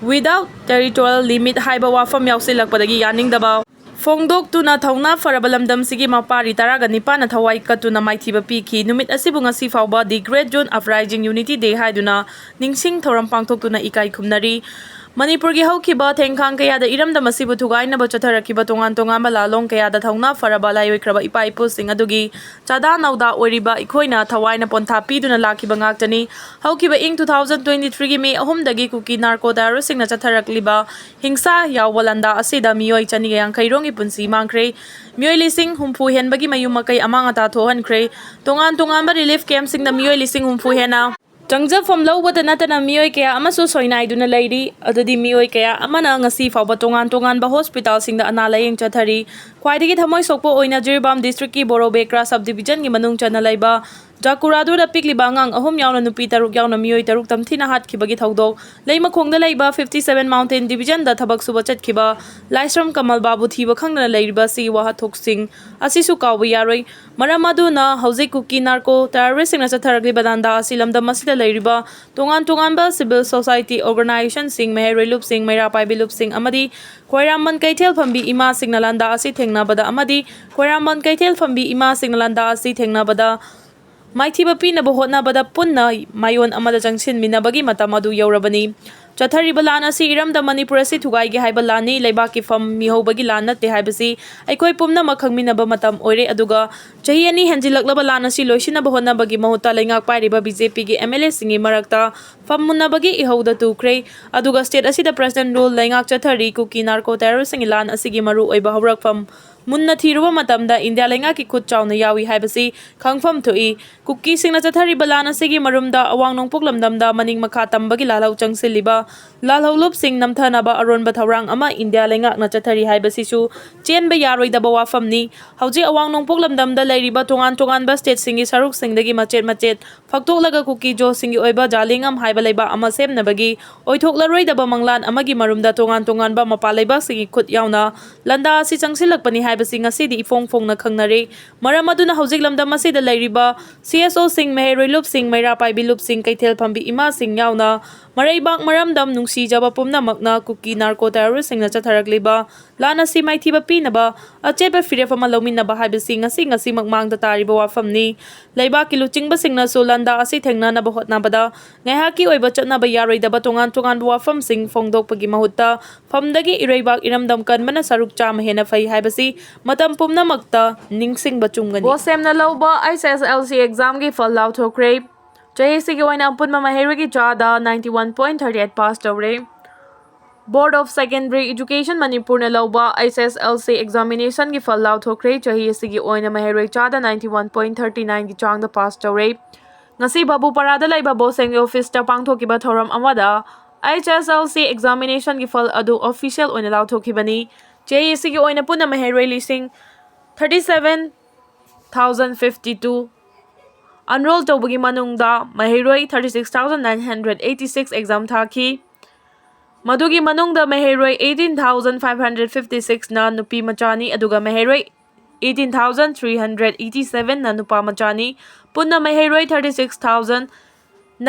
without territorial limit ꯍꯥꯏꯕ ꯋꯥꯐꯝ ꯌꯥꯎꯁꯤꯜꯂꯛꯄꯗꯒꯤ ꯌꯥꯅꯤꯡꯗꯕ ꯐꯣꯡꯗꯣꯛꯇꯨꯅ ꯊꯧꯅꯥ ꯐꯔꯕ ꯂꯝꯗꯝꯁꯤꯒꯤ ꯃꯄꯥꯔꯤ ꯇꯔꯥꯒ ꯅꯤꯄꯥꯟꯅ ꯊꯋꯥꯏ ꯀꯠꯇꯨꯅ ꯃꯥꯏꯊꯤꯕ ꯄꯤꯈꯤ꯫ ꯅꯨꯃꯤꯠ ꯑꯁꯤꯕꯨ ꯉꯁꯤ ꯐꯥꯎꯕ The Great June Uprising Unity Day ꯍꯥꯏꯗꯨꯅ ꯅꯤꯡꯁꯤꯡ ꯊꯧꯔꯝ ꯄꯥꯡꯊꯣꯛꯇꯨꯅ ꯏꯀꯥꯏ ꯈꯨꯝꯅꯔꯤ꯫ ꯃꯅꯤꯄꯨꯔꯒꯤ ꯍꯧꯈꯤꯕ ꯊꯦꯡꯈꯥꯡ ꯀꯌꯥꯗ ꯏꯔꯝꯗꯝ ꯑꯁꯤꯕꯨ ꯊꯨꯒꯥꯏꯅꯕ ꯆꯠꯊꯔꯛꯈꯤꯕ ꯇꯣꯉꯥꯟ ꯇꯣꯉꯥꯟꯕ ꯂꯥꯂꯣꯡ ꯀꯌꯥꯗ ꯊꯧꯅꯥ ꯐꯔꯕ ꯂꯥꯏꯑꯣꯏꯈ꯭ꯔꯕ ꯏꯄꯥ ꯏꯄꯨꯁꯤꯡ ꯑꯗꯨꯒꯤ ꯆꯥꯗꯥ ꯅꯧꯗꯥ ꯑꯣꯏꯔꯤꯕ ꯑꯩꯈꯣꯏꯅ ꯊꯋꯥꯏꯅ ꯄꯣꯟꯊꯥ ꯄꯤꯗꯨꯅ ꯂꯥꯛꯈꯤꯕ ꯉꯥꯛꯇꯅꯤ꯫ ꯍꯧꯈꯤꯕ ꯏꯪ two thousand twenty three ꯒꯤ May ꯑꯍꯨꯝꯗꯒꯤ ꯀꯨꯀꯤ narco terrorist ꯁꯤꯡꯅ ꯆꯠꯊꯔꯛꯂꯤꯕ ꯍꯤꯡꯁꯥ ꯌꯥꯎꯕ ꯂꯥꯟꯗꯥ ꯑꯁꯤꯗ ꯃꯤꯑꯣꯏ ꯆꯅꯤꯒ ꯌꯥꯡꯈꯩ ꯔꯣꯝꯒꯤ ꯄꯨꯟꯁꯤ ꯃꯥꯡꯈ꯭ꯔꯦ꯫ ꯃꯤꯑꯣꯏ ꯂꯤꯁꯤꯡ ꯍꯨꯝꯐꯨ ꯍꯦꯟꯕꯒꯤ ꯃꯌꯨꯝ ꯃꯀꯩ ꯑꯃꯥꯡ ꯑꯇꯥ ꯊꯣꯛꯍꯟꯈ꯭ꯔꯦ꯫ ꯇꯣꯉꯥꯟ ꯇꯣꯉꯥꯟꯕ relief camp ꯁꯤꯡꯗ ꯃꯤꯑꯣꯏ ꯂꯤꯁꯤꯡ ꯍꯨꯝꯐꯨ ꯍꯦꯟꯅ ꯆꯪꯖꯐꯝ ꯂꯧꯕꯗ ꯅꯠꯇꯅ ꯃꯤꯑꯣꯏ ꯀꯌꯥ ꯑꯃꯁꯨ ꯁꯣꯏꯅꯥꯏꯗꯨꯅ ꯂꯩꯔꯤ꯫ ꯑꯗꯨꯗꯤ ꯃꯤꯑꯣꯏ ꯀꯌꯥ ꯑꯃꯅ ꯉꯁꯤ ꯐꯥꯎꯕ ꯇꯣꯉꯥꯟ ꯇꯣꯉꯥꯟꯕ hospital ꯁꯤꯡꯗ ꯑꯅꯥ ꯂꯥꯌꯦꯡ ꯆꯠꯊꯔꯤ꯫ ꯈ꯭ꯋꯥꯏꯗꯒꯤ ꯊꯃꯣꯏ ꯁꯣꯛꯄ ꯑꯣꯏꯅ ꯖꯤꯔꯤꯕꯥꯝ district ꯀꯤ ꯕꯣꯔꯣ ꯕꯦꯀ꯭ꯔꯥ sub division ꯒꯤ ꯃꯅꯨꯡ ꯆꯟꯅ ꯂꯩꯕ ꯖꯥꯀꯨꯔꯥꯗꯨꯗ ꯄꯤꯛꯂꯤꯕ ꯑꯉꯥꯡ ꯑꯍꯨꯝ ꯌꯥꯎꯅ ꯅꯨꯄꯤ ꯇꯔꯨꯛ ꯌꯥꯎꯅ ꯃꯤꯑꯣꯏ ꯇꯔꯨꯛ ꯇꯝꯊꯤꯅ ꯍꯥꯠꯈꯤꯕꯒꯤ ꯊꯧꯗꯣꯛ, ꯂꯩꯃꯈꯣꯡꯗ ꯂꯩꯕ fifty seven Mountain division ꯗ ꯊꯕꯛ ꯁꯨꯕ ꯆꯠꯈꯤꯕ ꯂꯥꯏꯁ꯭ꯔꯝ ꯀꯃꯜ ꯕꯥꯕꯨ ꯊꯤꯕ ꯈꯪꯗꯅ ꯂꯩꯔꯤꯕ ꯑꯁꯤꯒꯤ ꯋꯥꯊꯣꯛꯁꯤꯡ ꯑꯁꯤꯁꯨ ꯀꯥꯎꯕ ꯌꯥꯔꯣꯏ꯫ ꯃꯔꯝ ꯑꯗꯨꯅ ꯍꯧꯖꯤꯛ ꯀꯨꯀꯤ narco terrorist ꯁꯤꯡꯅ ꯆꯠꯊꯔꯛꯂꯤꯕ ꯂꯥꯟꯗꯥ ꯑꯁꯤ ꯂꯝꯗꯝ ꯑꯁꯤꯗ ꯂꯩꯔꯤꯕ ꯇꯣꯉꯥꯟ ꯇꯣꯉꯥꯟꯕ civil society organization ꯁꯤꯡ, ꯃꯍꯩꯔꯣꯏ ꯂꯨꯞꯁꯤꯡ, ꯃꯩꯔꯥ ꯄꯥꯏꯕꯤ ꯂꯨꯞꯁꯤꯡ ꯑꯃꯗꯤ ꯈ꯭ꯋꯥꯏꯔꯥꯝꯕꯟ ꯀꯩꯊꯦꯜ ꯐꯝꯕꯤ ꯏꯃꯥꯁꯤꯡꯅ ꯂꯥꯟꯗꯥ ꯑꯁꯤ ꯊꯦꯡꯅꯕꯗ ꯑꯃꯗꯤ ꯈ꯭ꯋꯥꯏꯔꯥꯝꯕꯟ ꯀꯩꯊꯦꯜ ꯐꯝꯕꯤ ꯏꯃꯥꯁꯤꯡꯅ ꯂꯥꯟꯗꯥ ꯑꯁꯤ ꯊꯦꯡꯅꯕꯗ ꯃꯥꯏꯊꯤꯕ ꯄꯤꯅꯕ ꯍꯣꯠꯅꯕꯗ ꯄꯨꯟꯅ ꯃꯥꯏꯑꯣꯟ ꯑꯃꯗ ꯆꯪꯁꯤꯟꯃꯤꯟꯅꯕꯒꯤ ꯃꯇꯝ ꯑꯗꯨ ꯌꯧꯔꯕꯅꯤ꯫ ꯆꯠꯊꯔꯤꯕ ꯂꯥꯟ ꯑꯁꯤ ꯏꯔꯝꯗꯝ ꯃꯅꯤꯄꯨꯔ ꯑꯁꯤ ꯊꯨꯒꯥꯏꯒꯦ ꯍꯥꯏꯕ ꯂꯥꯟꯅꯤ, ꯂꯩꯕꯥꯛꯀꯤ ꯐꯝ ꯃꯤꯍꯧꯕꯒꯤ ꯂꯥꯟ ꯅꯠꯇꯦ ꯍꯥꯏꯕꯁꯤ ꯑꯩꯈꯣꯏ ꯄꯨꯝꯅꯃꯛ ꯈꯪꯃꯤꯟꯅꯕ ꯃꯇꯝ ꯑꯣꯏꯔꯦ꯫ ꯑꯗꯨꯒ ꯆꯍꯤ ꯑꯅꯤ ꯍꯦꯟꯖꯤꯜꯂꯛꯂꯕ ꯂꯥꯟ ꯑꯁꯤ ꯂꯣꯏꯁꯤꯟꯅꯕ ꯍꯣꯠꯅꯕꯒꯤ ꯃꯍꯨꯠꯇ ꯂꯩꯉꯥꯛ ꯄꯥꯏꯔꯤꯕ ꯕꯤ ꯖꯦ ꯄꯤꯒꯤ ꯑꯦꯝ ꯑꯦꯜ ꯑꯦꯁꯤꯡꯒꯤ ꯃꯔꯛꯇ ꯐꯝ ꯃꯨꯟꯅꯕꯒꯤ ꯏꯍꯧꯗ ꯇꯨꯈ꯭ꯔꯦ꯫ ꯑꯗꯨꯒ ꯁ꯭ꯇꯦꯠ ꯑꯁꯤꯗ ꯄ꯭ꯔꯦꯁꯤꯗꯦꯟꯠ ꯔꯨꯜ ꯂꯩꯉꯥꯛ ꯆꯠꯊꯔꯤ꯫ ꯀꯨꯀꯤ ꯅꯥꯔꯀꯣ ꯇꯦꯔꯣꯔꯤꯁꯁꯤꯡꯒꯤ ꯂꯥꯟ ꯑꯁꯤꯒꯤ ꯃꯔꯨꯑꯣꯏꯕ ꯍꯧꯔꯛꯐꯝ ꯃꯨꯟꯅ ꯊꯤꯔꯨꯕ ꯃꯇꯝꯗ ꯏꯟꯗꯤꯌꯥ ꯂꯩꯉꯥꯛꯀꯤ ꯈꯨꯠ ꯆꯥꯎꯅ ꯌꯥꯎꯏ ꯍꯥꯏꯕꯁꯤ ꯈꯪꯐꯝ ꯊꯣꯛꯏ꯫ ꯀꯨꯀꯤꯁꯤꯡꯅ ꯆꯠꯊꯔꯤꯕ ꯂꯥꯟ ꯑꯁꯤꯒꯤ ꯃꯔꯨꯝꯗ ꯑꯋꯥꯡ ꯅꯣꯡꯄꯣꯛ ꯂꯝꯗꯝꯗ ꯃꯅꯤꯡ ꯃꯈꯥ ꯇꯝꯕꯒꯤ ꯂꯥꯜꯍꯧ ꯆꯪꯁꯤꯜꯂꯤꯕ ꯂꯥꯜꯍꯧꯂꯨꯞꯁꯤꯡ ꯅꯝꯊꯅꯕ ꯑꯔꯣꯟꯕ ꯊꯧꯔꯥꯡ ꯑꯃ ꯏꯟꯗꯤꯌꯥ ꯂꯩꯉꯥꯛꯅ ꯆꯠꯊꯔꯤ ꯍꯥꯏꯕꯁꯤꯁꯨ ꯆꯦꯟꯕ ꯌꯥꯔꯣꯏꯗꯕ ꯋꯥꯐꯝꯅꯤ꯫ ꯍꯧꯖꯤꯛ ꯑꯋꯥꯡ ꯅꯣꯡꯄꯣꯛ ꯂꯝꯗꯝꯗ ꯂꯩꯔꯤꯕ ꯇꯣꯉꯥꯟ ꯇꯣꯉꯥꯟꯕ ꯁ꯭ꯇꯦꯠꯁꯤꯡꯒꯤ ꯁꯔꯨꯛꯁꯤꯡꯗꯒꯤ ꯃꯆꯦꯠ ꯃꯆꯦꯠ ꯐꯛꯇꯣꯛꯂꯒ ꯀꯨꯀꯤ ꯖꯣꯁꯤꯡꯒꯤ ꯑꯣꯏꯕ ꯖꯥꯂꯤꯡꯉꯝ ꯍꯥꯏꯕ ꯂꯩꯕꯥꯛ ꯑꯃ ꯁꯦꯝꯅꯕꯒꯤ ꯑꯣꯏꯊꯣꯛꯂꯔꯣꯏꯗꯕ ꯃꯪꯂꯥꯟ ꯑꯃꯒꯤ ꯃꯔꯨꯝꯗ ꯇꯣꯉꯥꯟ ꯇꯣꯉꯥꯟꯕ ꯃꯄꯥꯟ ꯂꯩꯕꯥꯛꯁꯤꯡꯒꯤ ꯈꯨꯠ ꯌꯥꯎꯅ ꯂꯥꯟꯗꯥ ꯑꯁꯤ ꯆꯪꯁꯤꯜꯂꯛꯄꯅꯤ ꯍꯥꯏꯕꯁꯤ ꯉꯁꯤꯗꯤ ꯏꯐꯣꯡ ꯐꯣꯡꯅ ꯈꯪꯅꯔꯦ꯫ ꯃꯔꯝ ꯑꯗꯨꯅ ꯍꯧꯖꯤꯛ ꯂꯝꯗꯝ ꯑꯁꯤꯗ ꯂꯩꯔꯤꯕ ꯁꯤ ꯑꯦꯁ ꯑꯣꯁꯤꯡ, ꯃꯍꯩꯔꯣꯏ ꯂꯨꯞꯁꯤꯡ, ꯃꯩꯔꯥ ꯄꯥꯏꯕꯤ ꯂꯨꯞꯁꯤꯡ, ꯀꯩꯊꯦꯜ ꯐꯝꯕꯤ ꯏꯃꯥꯁꯤꯡ ꯌꯥꯎꯅ ꯃꯔꯩꯕꯥꯛ ꯃꯔꯝꯗꯝ ꯅꯨꯡꯁꯤꯖꯕ ꯄꯨꯝꯅꯃꯛꯅ ꯀꯨꯀꯤ ꯅꯥꯔꯀꯣ ꯇꯦꯔꯣꯔꯤꯁꯁꯤꯡꯅ ꯆꯠꯊꯔꯛꯂꯤꯕ ꯂꯥꯟ ꯑꯁꯤ ꯃꯥꯏꯊꯤꯕ ꯄꯤꯅꯕ ꯑꯆꯦꯠꯄ ꯐꯤꯔꯦꯞ ꯑꯃ ꯂꯧꯃꯤꯟꯅꯕ ꯍꯥꯏꯕꯁꯤ ꯉꯁꯤ ꯉꯁꯤꯃꯛ ꯃꯥꯡꯗ ꯇꯥꯔꯤꯕ ꯋꯥꯐꯝꯅꯤ꯫ ꯂꯩꯕꯥꯛꯀꯤ ꯂꯨꯆꯤꯡꯕꯁꯤꯡꯅꯁꯨ ꯂꯥꯟꯗꯥ ꯑꯁꯤ ꯊꯦꯡꯅꯅꯕ ꯍꯣꯠꯅꯕꯗ ꯉꯥꯏꯍꯥꯛꯀꯤ ꯑꯣꯏꯕ ꯆꯠꯅꯕ ꯌꯥꯔꯣꯏꯗꯕ ꯇꯣꯉꯥꯟ ꯇꯣꯉꯥꯟꯕ ꯋꯥꯐꯝꯁꯤꯡ ꯐꯣꯡꯗꯣꯛꯄꯒꯤ ꯃꯍꯨꯠꯇ ꯐꯝꯗꯒꯤ ꯏꯔꯩꯕꯥꯛ ꯏꯔꯝꯗꯝ ꯀꯟꯕꯅ ꯁꯔꯨꯛ ꯆꯥꯝꯃ ꯍꯦꯟꯅ ꯐꯩ ꯍꯥꯏꯕꯁꯤ ꯃꯇꯝ ꯄꯨꯝꯅꯃꯛꯇ ꯅꯤꯡꯁꯤꯡꯕ ꯆꯨꯝꯒꯅꯤ꯫ ꯕꯣꯁ ꯁꯦꯝꯅ ꯂꯧꯕ ꯑꯩꯆ ꯑꯦꯁ ꯑꯦꯜ ꯁꯤ ꯑꯦꯛꯖꯥꯝꯒꯤ ꯐꯜ ꯂꯥꯎꯊꯣꯛꯈ꯭ꯔꯦ꯫ ꯆꯍꯤ ꯑꯁꯤꯒꯤ ꯑꯣꯏꯅ ꯑꯄꯨꯟꯕ ꯃꯍꯩꯔꯣꯏꯒꯤ ꯆꯥꯗ ninety one point thirty eight pass ꯇꯧꯔꯦ꯫ Board of Secondary Education ꯃꯅꯤꯄꯨꯔꯅ ꯂꯧꯕ ꯑꯩꯆ ꯑꯦꯁ ꯑꯦꯜ ꯁꯤ ꯑꯦꯛꯖꯥꯃꯤꯅꯦꯁꯟꯒꯤ ꯐꯜ ꯂꯥꯎꯊꯣꯛꯈ꯭ꯔꯦ꯫ ꯆꯍꯤ ꯑꯁꯤꯒꯤ ꯑꯣꯏꯅ ꯃꯍꯩꯔꯣꯏ ꯆꯥꯗ ninety one point thirty nineꯒꯤ ꯆꯥꯡꯗ ꯄꯥꯁ ꯇꯧꯔꯦ꯫ ꯉꯁꯤ ꯕꯥꯕꯨꯄꯥꯔꯥꯗ ꯂꯩꯕ ꯕꯣꯁ ꯁꯦꯝꯒꯤ ꯑꯣꯐꯤꯁꯇ ꯄꯥꯡꯊꯣꯛꯈꯤꯕ ꯊꯧꯔꯝ ꯑꯃꯗ ꯑꯩꯆ ꯑꯦꯁ ꯑꯦꯜ ꯁꯤ ꯑꯦꯛꯖꯥꯃꯤꯅꯦꯁꯟꯒꯤ ꯐꯜ ꯑꯗꯨ ꯑꯣꯐꯤꯁꯤꯌꯦꯜ ꯑꯣꯏꯅ ꯂꯥꯎꯊꯣꯛꯈꯤꯕꯅꯤ꯫ ꯆꯍꯤ ꯑꯁꯤꯒꯤ ꯑꯣꯏꯅ ꯄꯨꯟꯅ ꯃꯍꯩꯔꯣꯏ ꯂꯤꯁꯤꯡ thirty seven thousand fifty two ꯑꯟꯔꯣꯜ ꯇꯧꯕꯒꯤ ꯃꯅꯨꯡꯗ ꯃꯍꯩꯔꯣꯏ thirty six thousand nine hundred eighty six exam ꯊꯥꯈꯤ꯫ ꯃꯗꯨꯒꯤ ꯃꯅꯨꯡꯗ ꯃꯍꯩꯔꯣꯏ eighteen thousand five hundred fifty sixꯅ ꯅꯨꯄꯤ ꯃꯆꯥꯅꯤ, ꯑꯗꯨꯒ ꯃꯍꯩꯔꯣꯏ eighteen thousand three hundred eighty sevenꯅ ꯅꯨꯄꯥ ꯃꯆꯥꯅꯤ꯫ ꯄꯨꯟꯅ ꯃꯍꯩꯔꯣꯏ thirty six thousand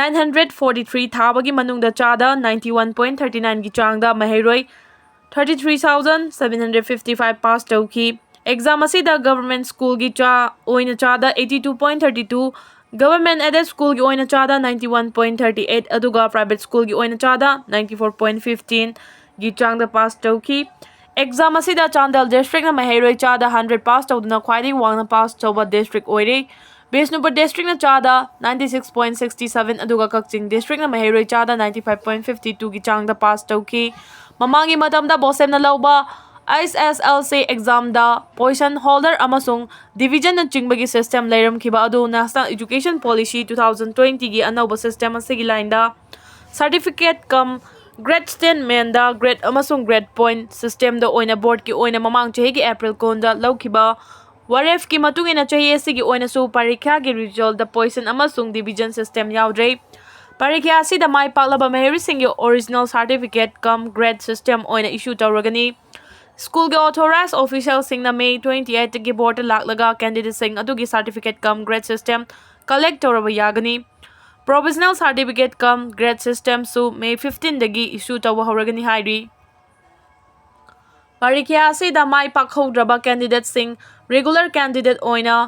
nine hundred forty three ꯊꯥꯕꯒꯤ ꯃꯅꯨꯡꯗ ꯆꯥꯗ ninety one point thirty nineꯒꯤ ꯆꯥꯡꯗ ꯃꯍꯩꯔꯣꯏ thirty three thousand seven hundred fifty five pass ꯇꯧꯈꯤ꯫ ꯑꯦꯛꯖꯥꯝ ꯑꯁꯤꯗ ꯒꯚꯔꯟꯃꯦꯟꯠ ꯁ꯭ꯀꯨꯜꯒꯤ ꯆꯥ ꯑꯣꯏꯅ ꯆꯥꯗ eighty two point thirty two Government aided schoolꯒꯤ ꯑꯣꯏꯅ ꯆꯥꯗ ninety one point thirty eight ꯑꯗꯨꯒ private schoolꯒꯤ ꯑꯣꯏꯅ ꯆꯥꯗ ninety four point fifteen ꯒꯤ ꯆꯥꯡꯗ ꯄꯥꯁ ꯇꯧꯈꯤ꯫ ꯑꯦꯛꯖꯥꯝ ꯑꯁꯤꯗ ꯆꯥꯟꯗꯦꯜ ꯗꯤꯁꯇ꯭ꯔꯤꯛꯅ ꯃꯍꯩꯔꯣꯏ ꯆꯥꯗ hundred ꯄꯥꯁ ꯇꯧꯗꯨꯅ ꯈ꯭ꯋꯥꯏꯗꯒꯤ ꯋꯥꯡꯅ ꯄꯥꯁ ꯇꯧꯕ ꯗꯤꯁꯇ꯭ꯔꯤꯛ ꯑꯣꯏꯔꯦ꯫ ꯕꯤꯁꯅꯨꯄꯨꯔ ꯗꯤꯁꯇ꯭ꯔꯤꯛꯅ ꯆꯥꯗ ninety six point sixty seven ꯑꯗꯨꯒ ꯀꯛꯆꯤꯡ ꯗꯤꯁꯇ꯭ꯔꯤꯛꯅ ꯃꯍꯩꯔꯣꯏ ꯆꯥꯗ ninety five point fifty twoꯒꯤ ꯆꯥꯡꯗ ꯄꯥꯁ ꯇꯧꯈꯤ꯫ ꯃꯃꯥꯡꯒꯤ ꯃꯇꯝꯗ ꯕꯣꯁꯦꯝꯅ ꯂꯧꯕ H S L C ꯑꯦꯛꯖꯥꯝꯗ position holder ꯑꯃꯁꯨꯡ divisionꯅꯆꯤꯡꯕꯒꯤ system ꯂꯩꯔꯝꯈꯤꯕ ꯑꯗꯨ National Education Policy two thousand twentyꯒꯤ ꯑꯅꯧꯕ system ꯑꯁꯤꯒꯤ ꯂꯥꯏꯟꯗ certificate cum grade statementꯗ grade ꯑꯃꯁꯨꯡ grade point systemꯗ ꯑꯣꯏꯅ boardꯀꯤ ꯑꯣꯏꯅ ꯃꯃꯥꯡ ꯆꯍꯤꯒꯤ April ꯀꯨꯟꯗ ꯂꯧꯈꯤꯕ ꯋꯥꯔꯦꯞꯀꯤ ꯃꯇꯨꯡ ꯏꯟꯅ ꯆꯍꯤ ꯑꯁꯤꯒꯤ ꯑꯣꯏꯅꯁꯨ ꯄꯔꯤꯈ꯭ꯌꯥꯒꯤ resultꯗ position ꯑꯃꯁꯨꯡ division system ꯌꯥꯎꯗ꯭ꯔꯦ꯫ ꯄꯔꯤꯈ꯭ꯌꯥ ꯑꯁꯤꯗ ꯃꯥꯏ ꯄꯥꯛꯂꯕ ꯃꯍꯩꯔꯣꯏꯁꯤꯡꯒꯤ original certificate cum grade system ꯑꯣꯏꯅ issue ꯇꯧꯔꯒꯅꯤ꯫ ꯁ꯭ꯀꯨꯜꯒꯤ authorized officialꯁꯤꯡꯅ May twenty eightꯇꯒꯤ boardꯇ ꯂꯥꯛꯂꯒ candidateꯁꯤꯡ ꯑꯗꯨꯒꯤ certificate cum grade system collect ꯇꯧꯔꯕ ꯌꯥꯒꯅꯤ꯫ Provisional certificate cum grade systemꯁꯨ May fifteenꯗꯒꯤ issue ꯇꯧꯕ ꯍꯧꯔꯒꯅꯤ ꯍꯥꯏꯔꯤ꯫ ꯄꯔꯤꯈ꯭ꯌꯥ ꯑꯁꯤꯗ ꯃꯥꯏ ꯄꯥꯛꯍꯧꯗ꯭ꯔꯕ candidateꯁꯤꯡ regular candidate ꯑꯣꯏꯅ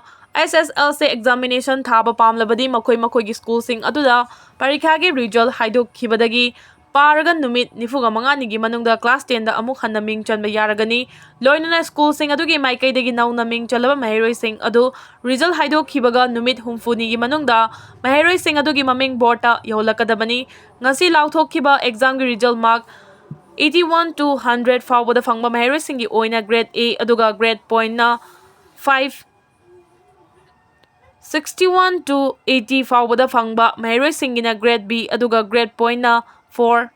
H S L C examination ꯊꯥꯕ ꯄꯥꯝꯂꯕꯗꯤ ꯃꯈꯣꯏ ꯃꯈꯣꯏꯒꯤ ꯁ꯭ꯀꯨꯜꯁꯤꯡ ꯑꯗꯨꯗ ꯄꯔꯤꯈ꯭ꯌꯥꯒꯤ result ꯍꯥꯏꯗꯣꯛꯈꯤꯕꯗꯒꯤ ꯄꯥꯔꯒ ꯅꯨꯃꯤꯠ ꯅꯤꯐꯨꯒ ꯃꯉꯥꯅꯤꯒꯤ ꯃꯅꯨꯡꯗ class tenꯗ ꯑꯃꯨꯛ ꯍꯟꯅ ꯃꯤꯡ ꯆꯟꯕ ꯌꯥꯔꯒꯅꯤ꯫ ꯂꯣꯏꯅꯅ ꯁ꯭ꯀꯨꯜꯁꯤꯡ ꯑꯗꯨꯒꯤ ꯃꯥꯏꯀꯩꯗꯒꯤ ꯅꯧꯅ ꯃꯤꯡ ꯆꯜꯂꯕ ꯃꯍꯩꯔꯣꯏꯁꯤꯡ ꯑꯗꯨ result ꯍꯥꯏꯗꯣꯛꯈꯤꯕꯒ ꯅꯨꯃꯤꯠ ꯍꯨꯝꯐꯨꯅꯤꯒꯤ ꯃꯅꯨꯡꯗ ꯃꯍꯩꯔꯣꯏꯁꯤꯡ ꯑꯗꯨꯒꯤ ꯃꯃꯤꯡ boardꯇ ꯌꯧꯍꯜꯂꯛꯀꯗꯕꯅꯤ꯫ ꯉꯁꯤ ꯂꯥꯎꯊꯣꯛꯈꯤꯕ examꯒꯤ result mark eighty one to hundred ꯐꯥꯎꯕꯗ ꯐꯪꯕ ꯃꯍꯩꯔꯣꯏꯁꯤꯡꯒꯤ ꯑꯣꯏꯅ grade A ꯑꯗꯨꯒ grade pointꯅ five, sixty one to eighty ꯐꯥꯎꯕꯗ ꯐꯪꯕ ꯃꯍꯩꯔꯣꯏꯁꯤꯡꯒꯤꯅ grade B ꯑꯗꯨꯒ grade pointꯅ four,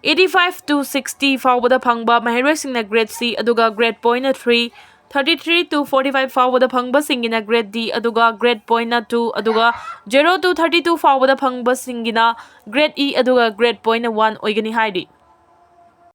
eighty five to sixty ꯐꯥꯎꯕꯗ ꯐꯪꯕ ꯃꯍꯩꯔꯣꯏꯁꯤꯡꯅ grade C ꯑꯗꯨꯒ grade pointꯅ three, thirty three to forty five ꯐꯥꯎꯕꯗ ꯐꯪꯕꯁꯤꯡꯒꯤꯅ grade D ꯑꯗꯨꯒ grade pointꯅ two, ꯑꯗꯨꯒ zero to thirty two ꯐꯥꯎꯕꯗ ꯐꯪꯕꯁꯤꯡꯒꯤꯅ grade E ꯑꯗꯨꯒ grade pointꯅ one ꯑꯣꯏꯒꯅꯤ ꯍꯥꯏꯔꯤ꯫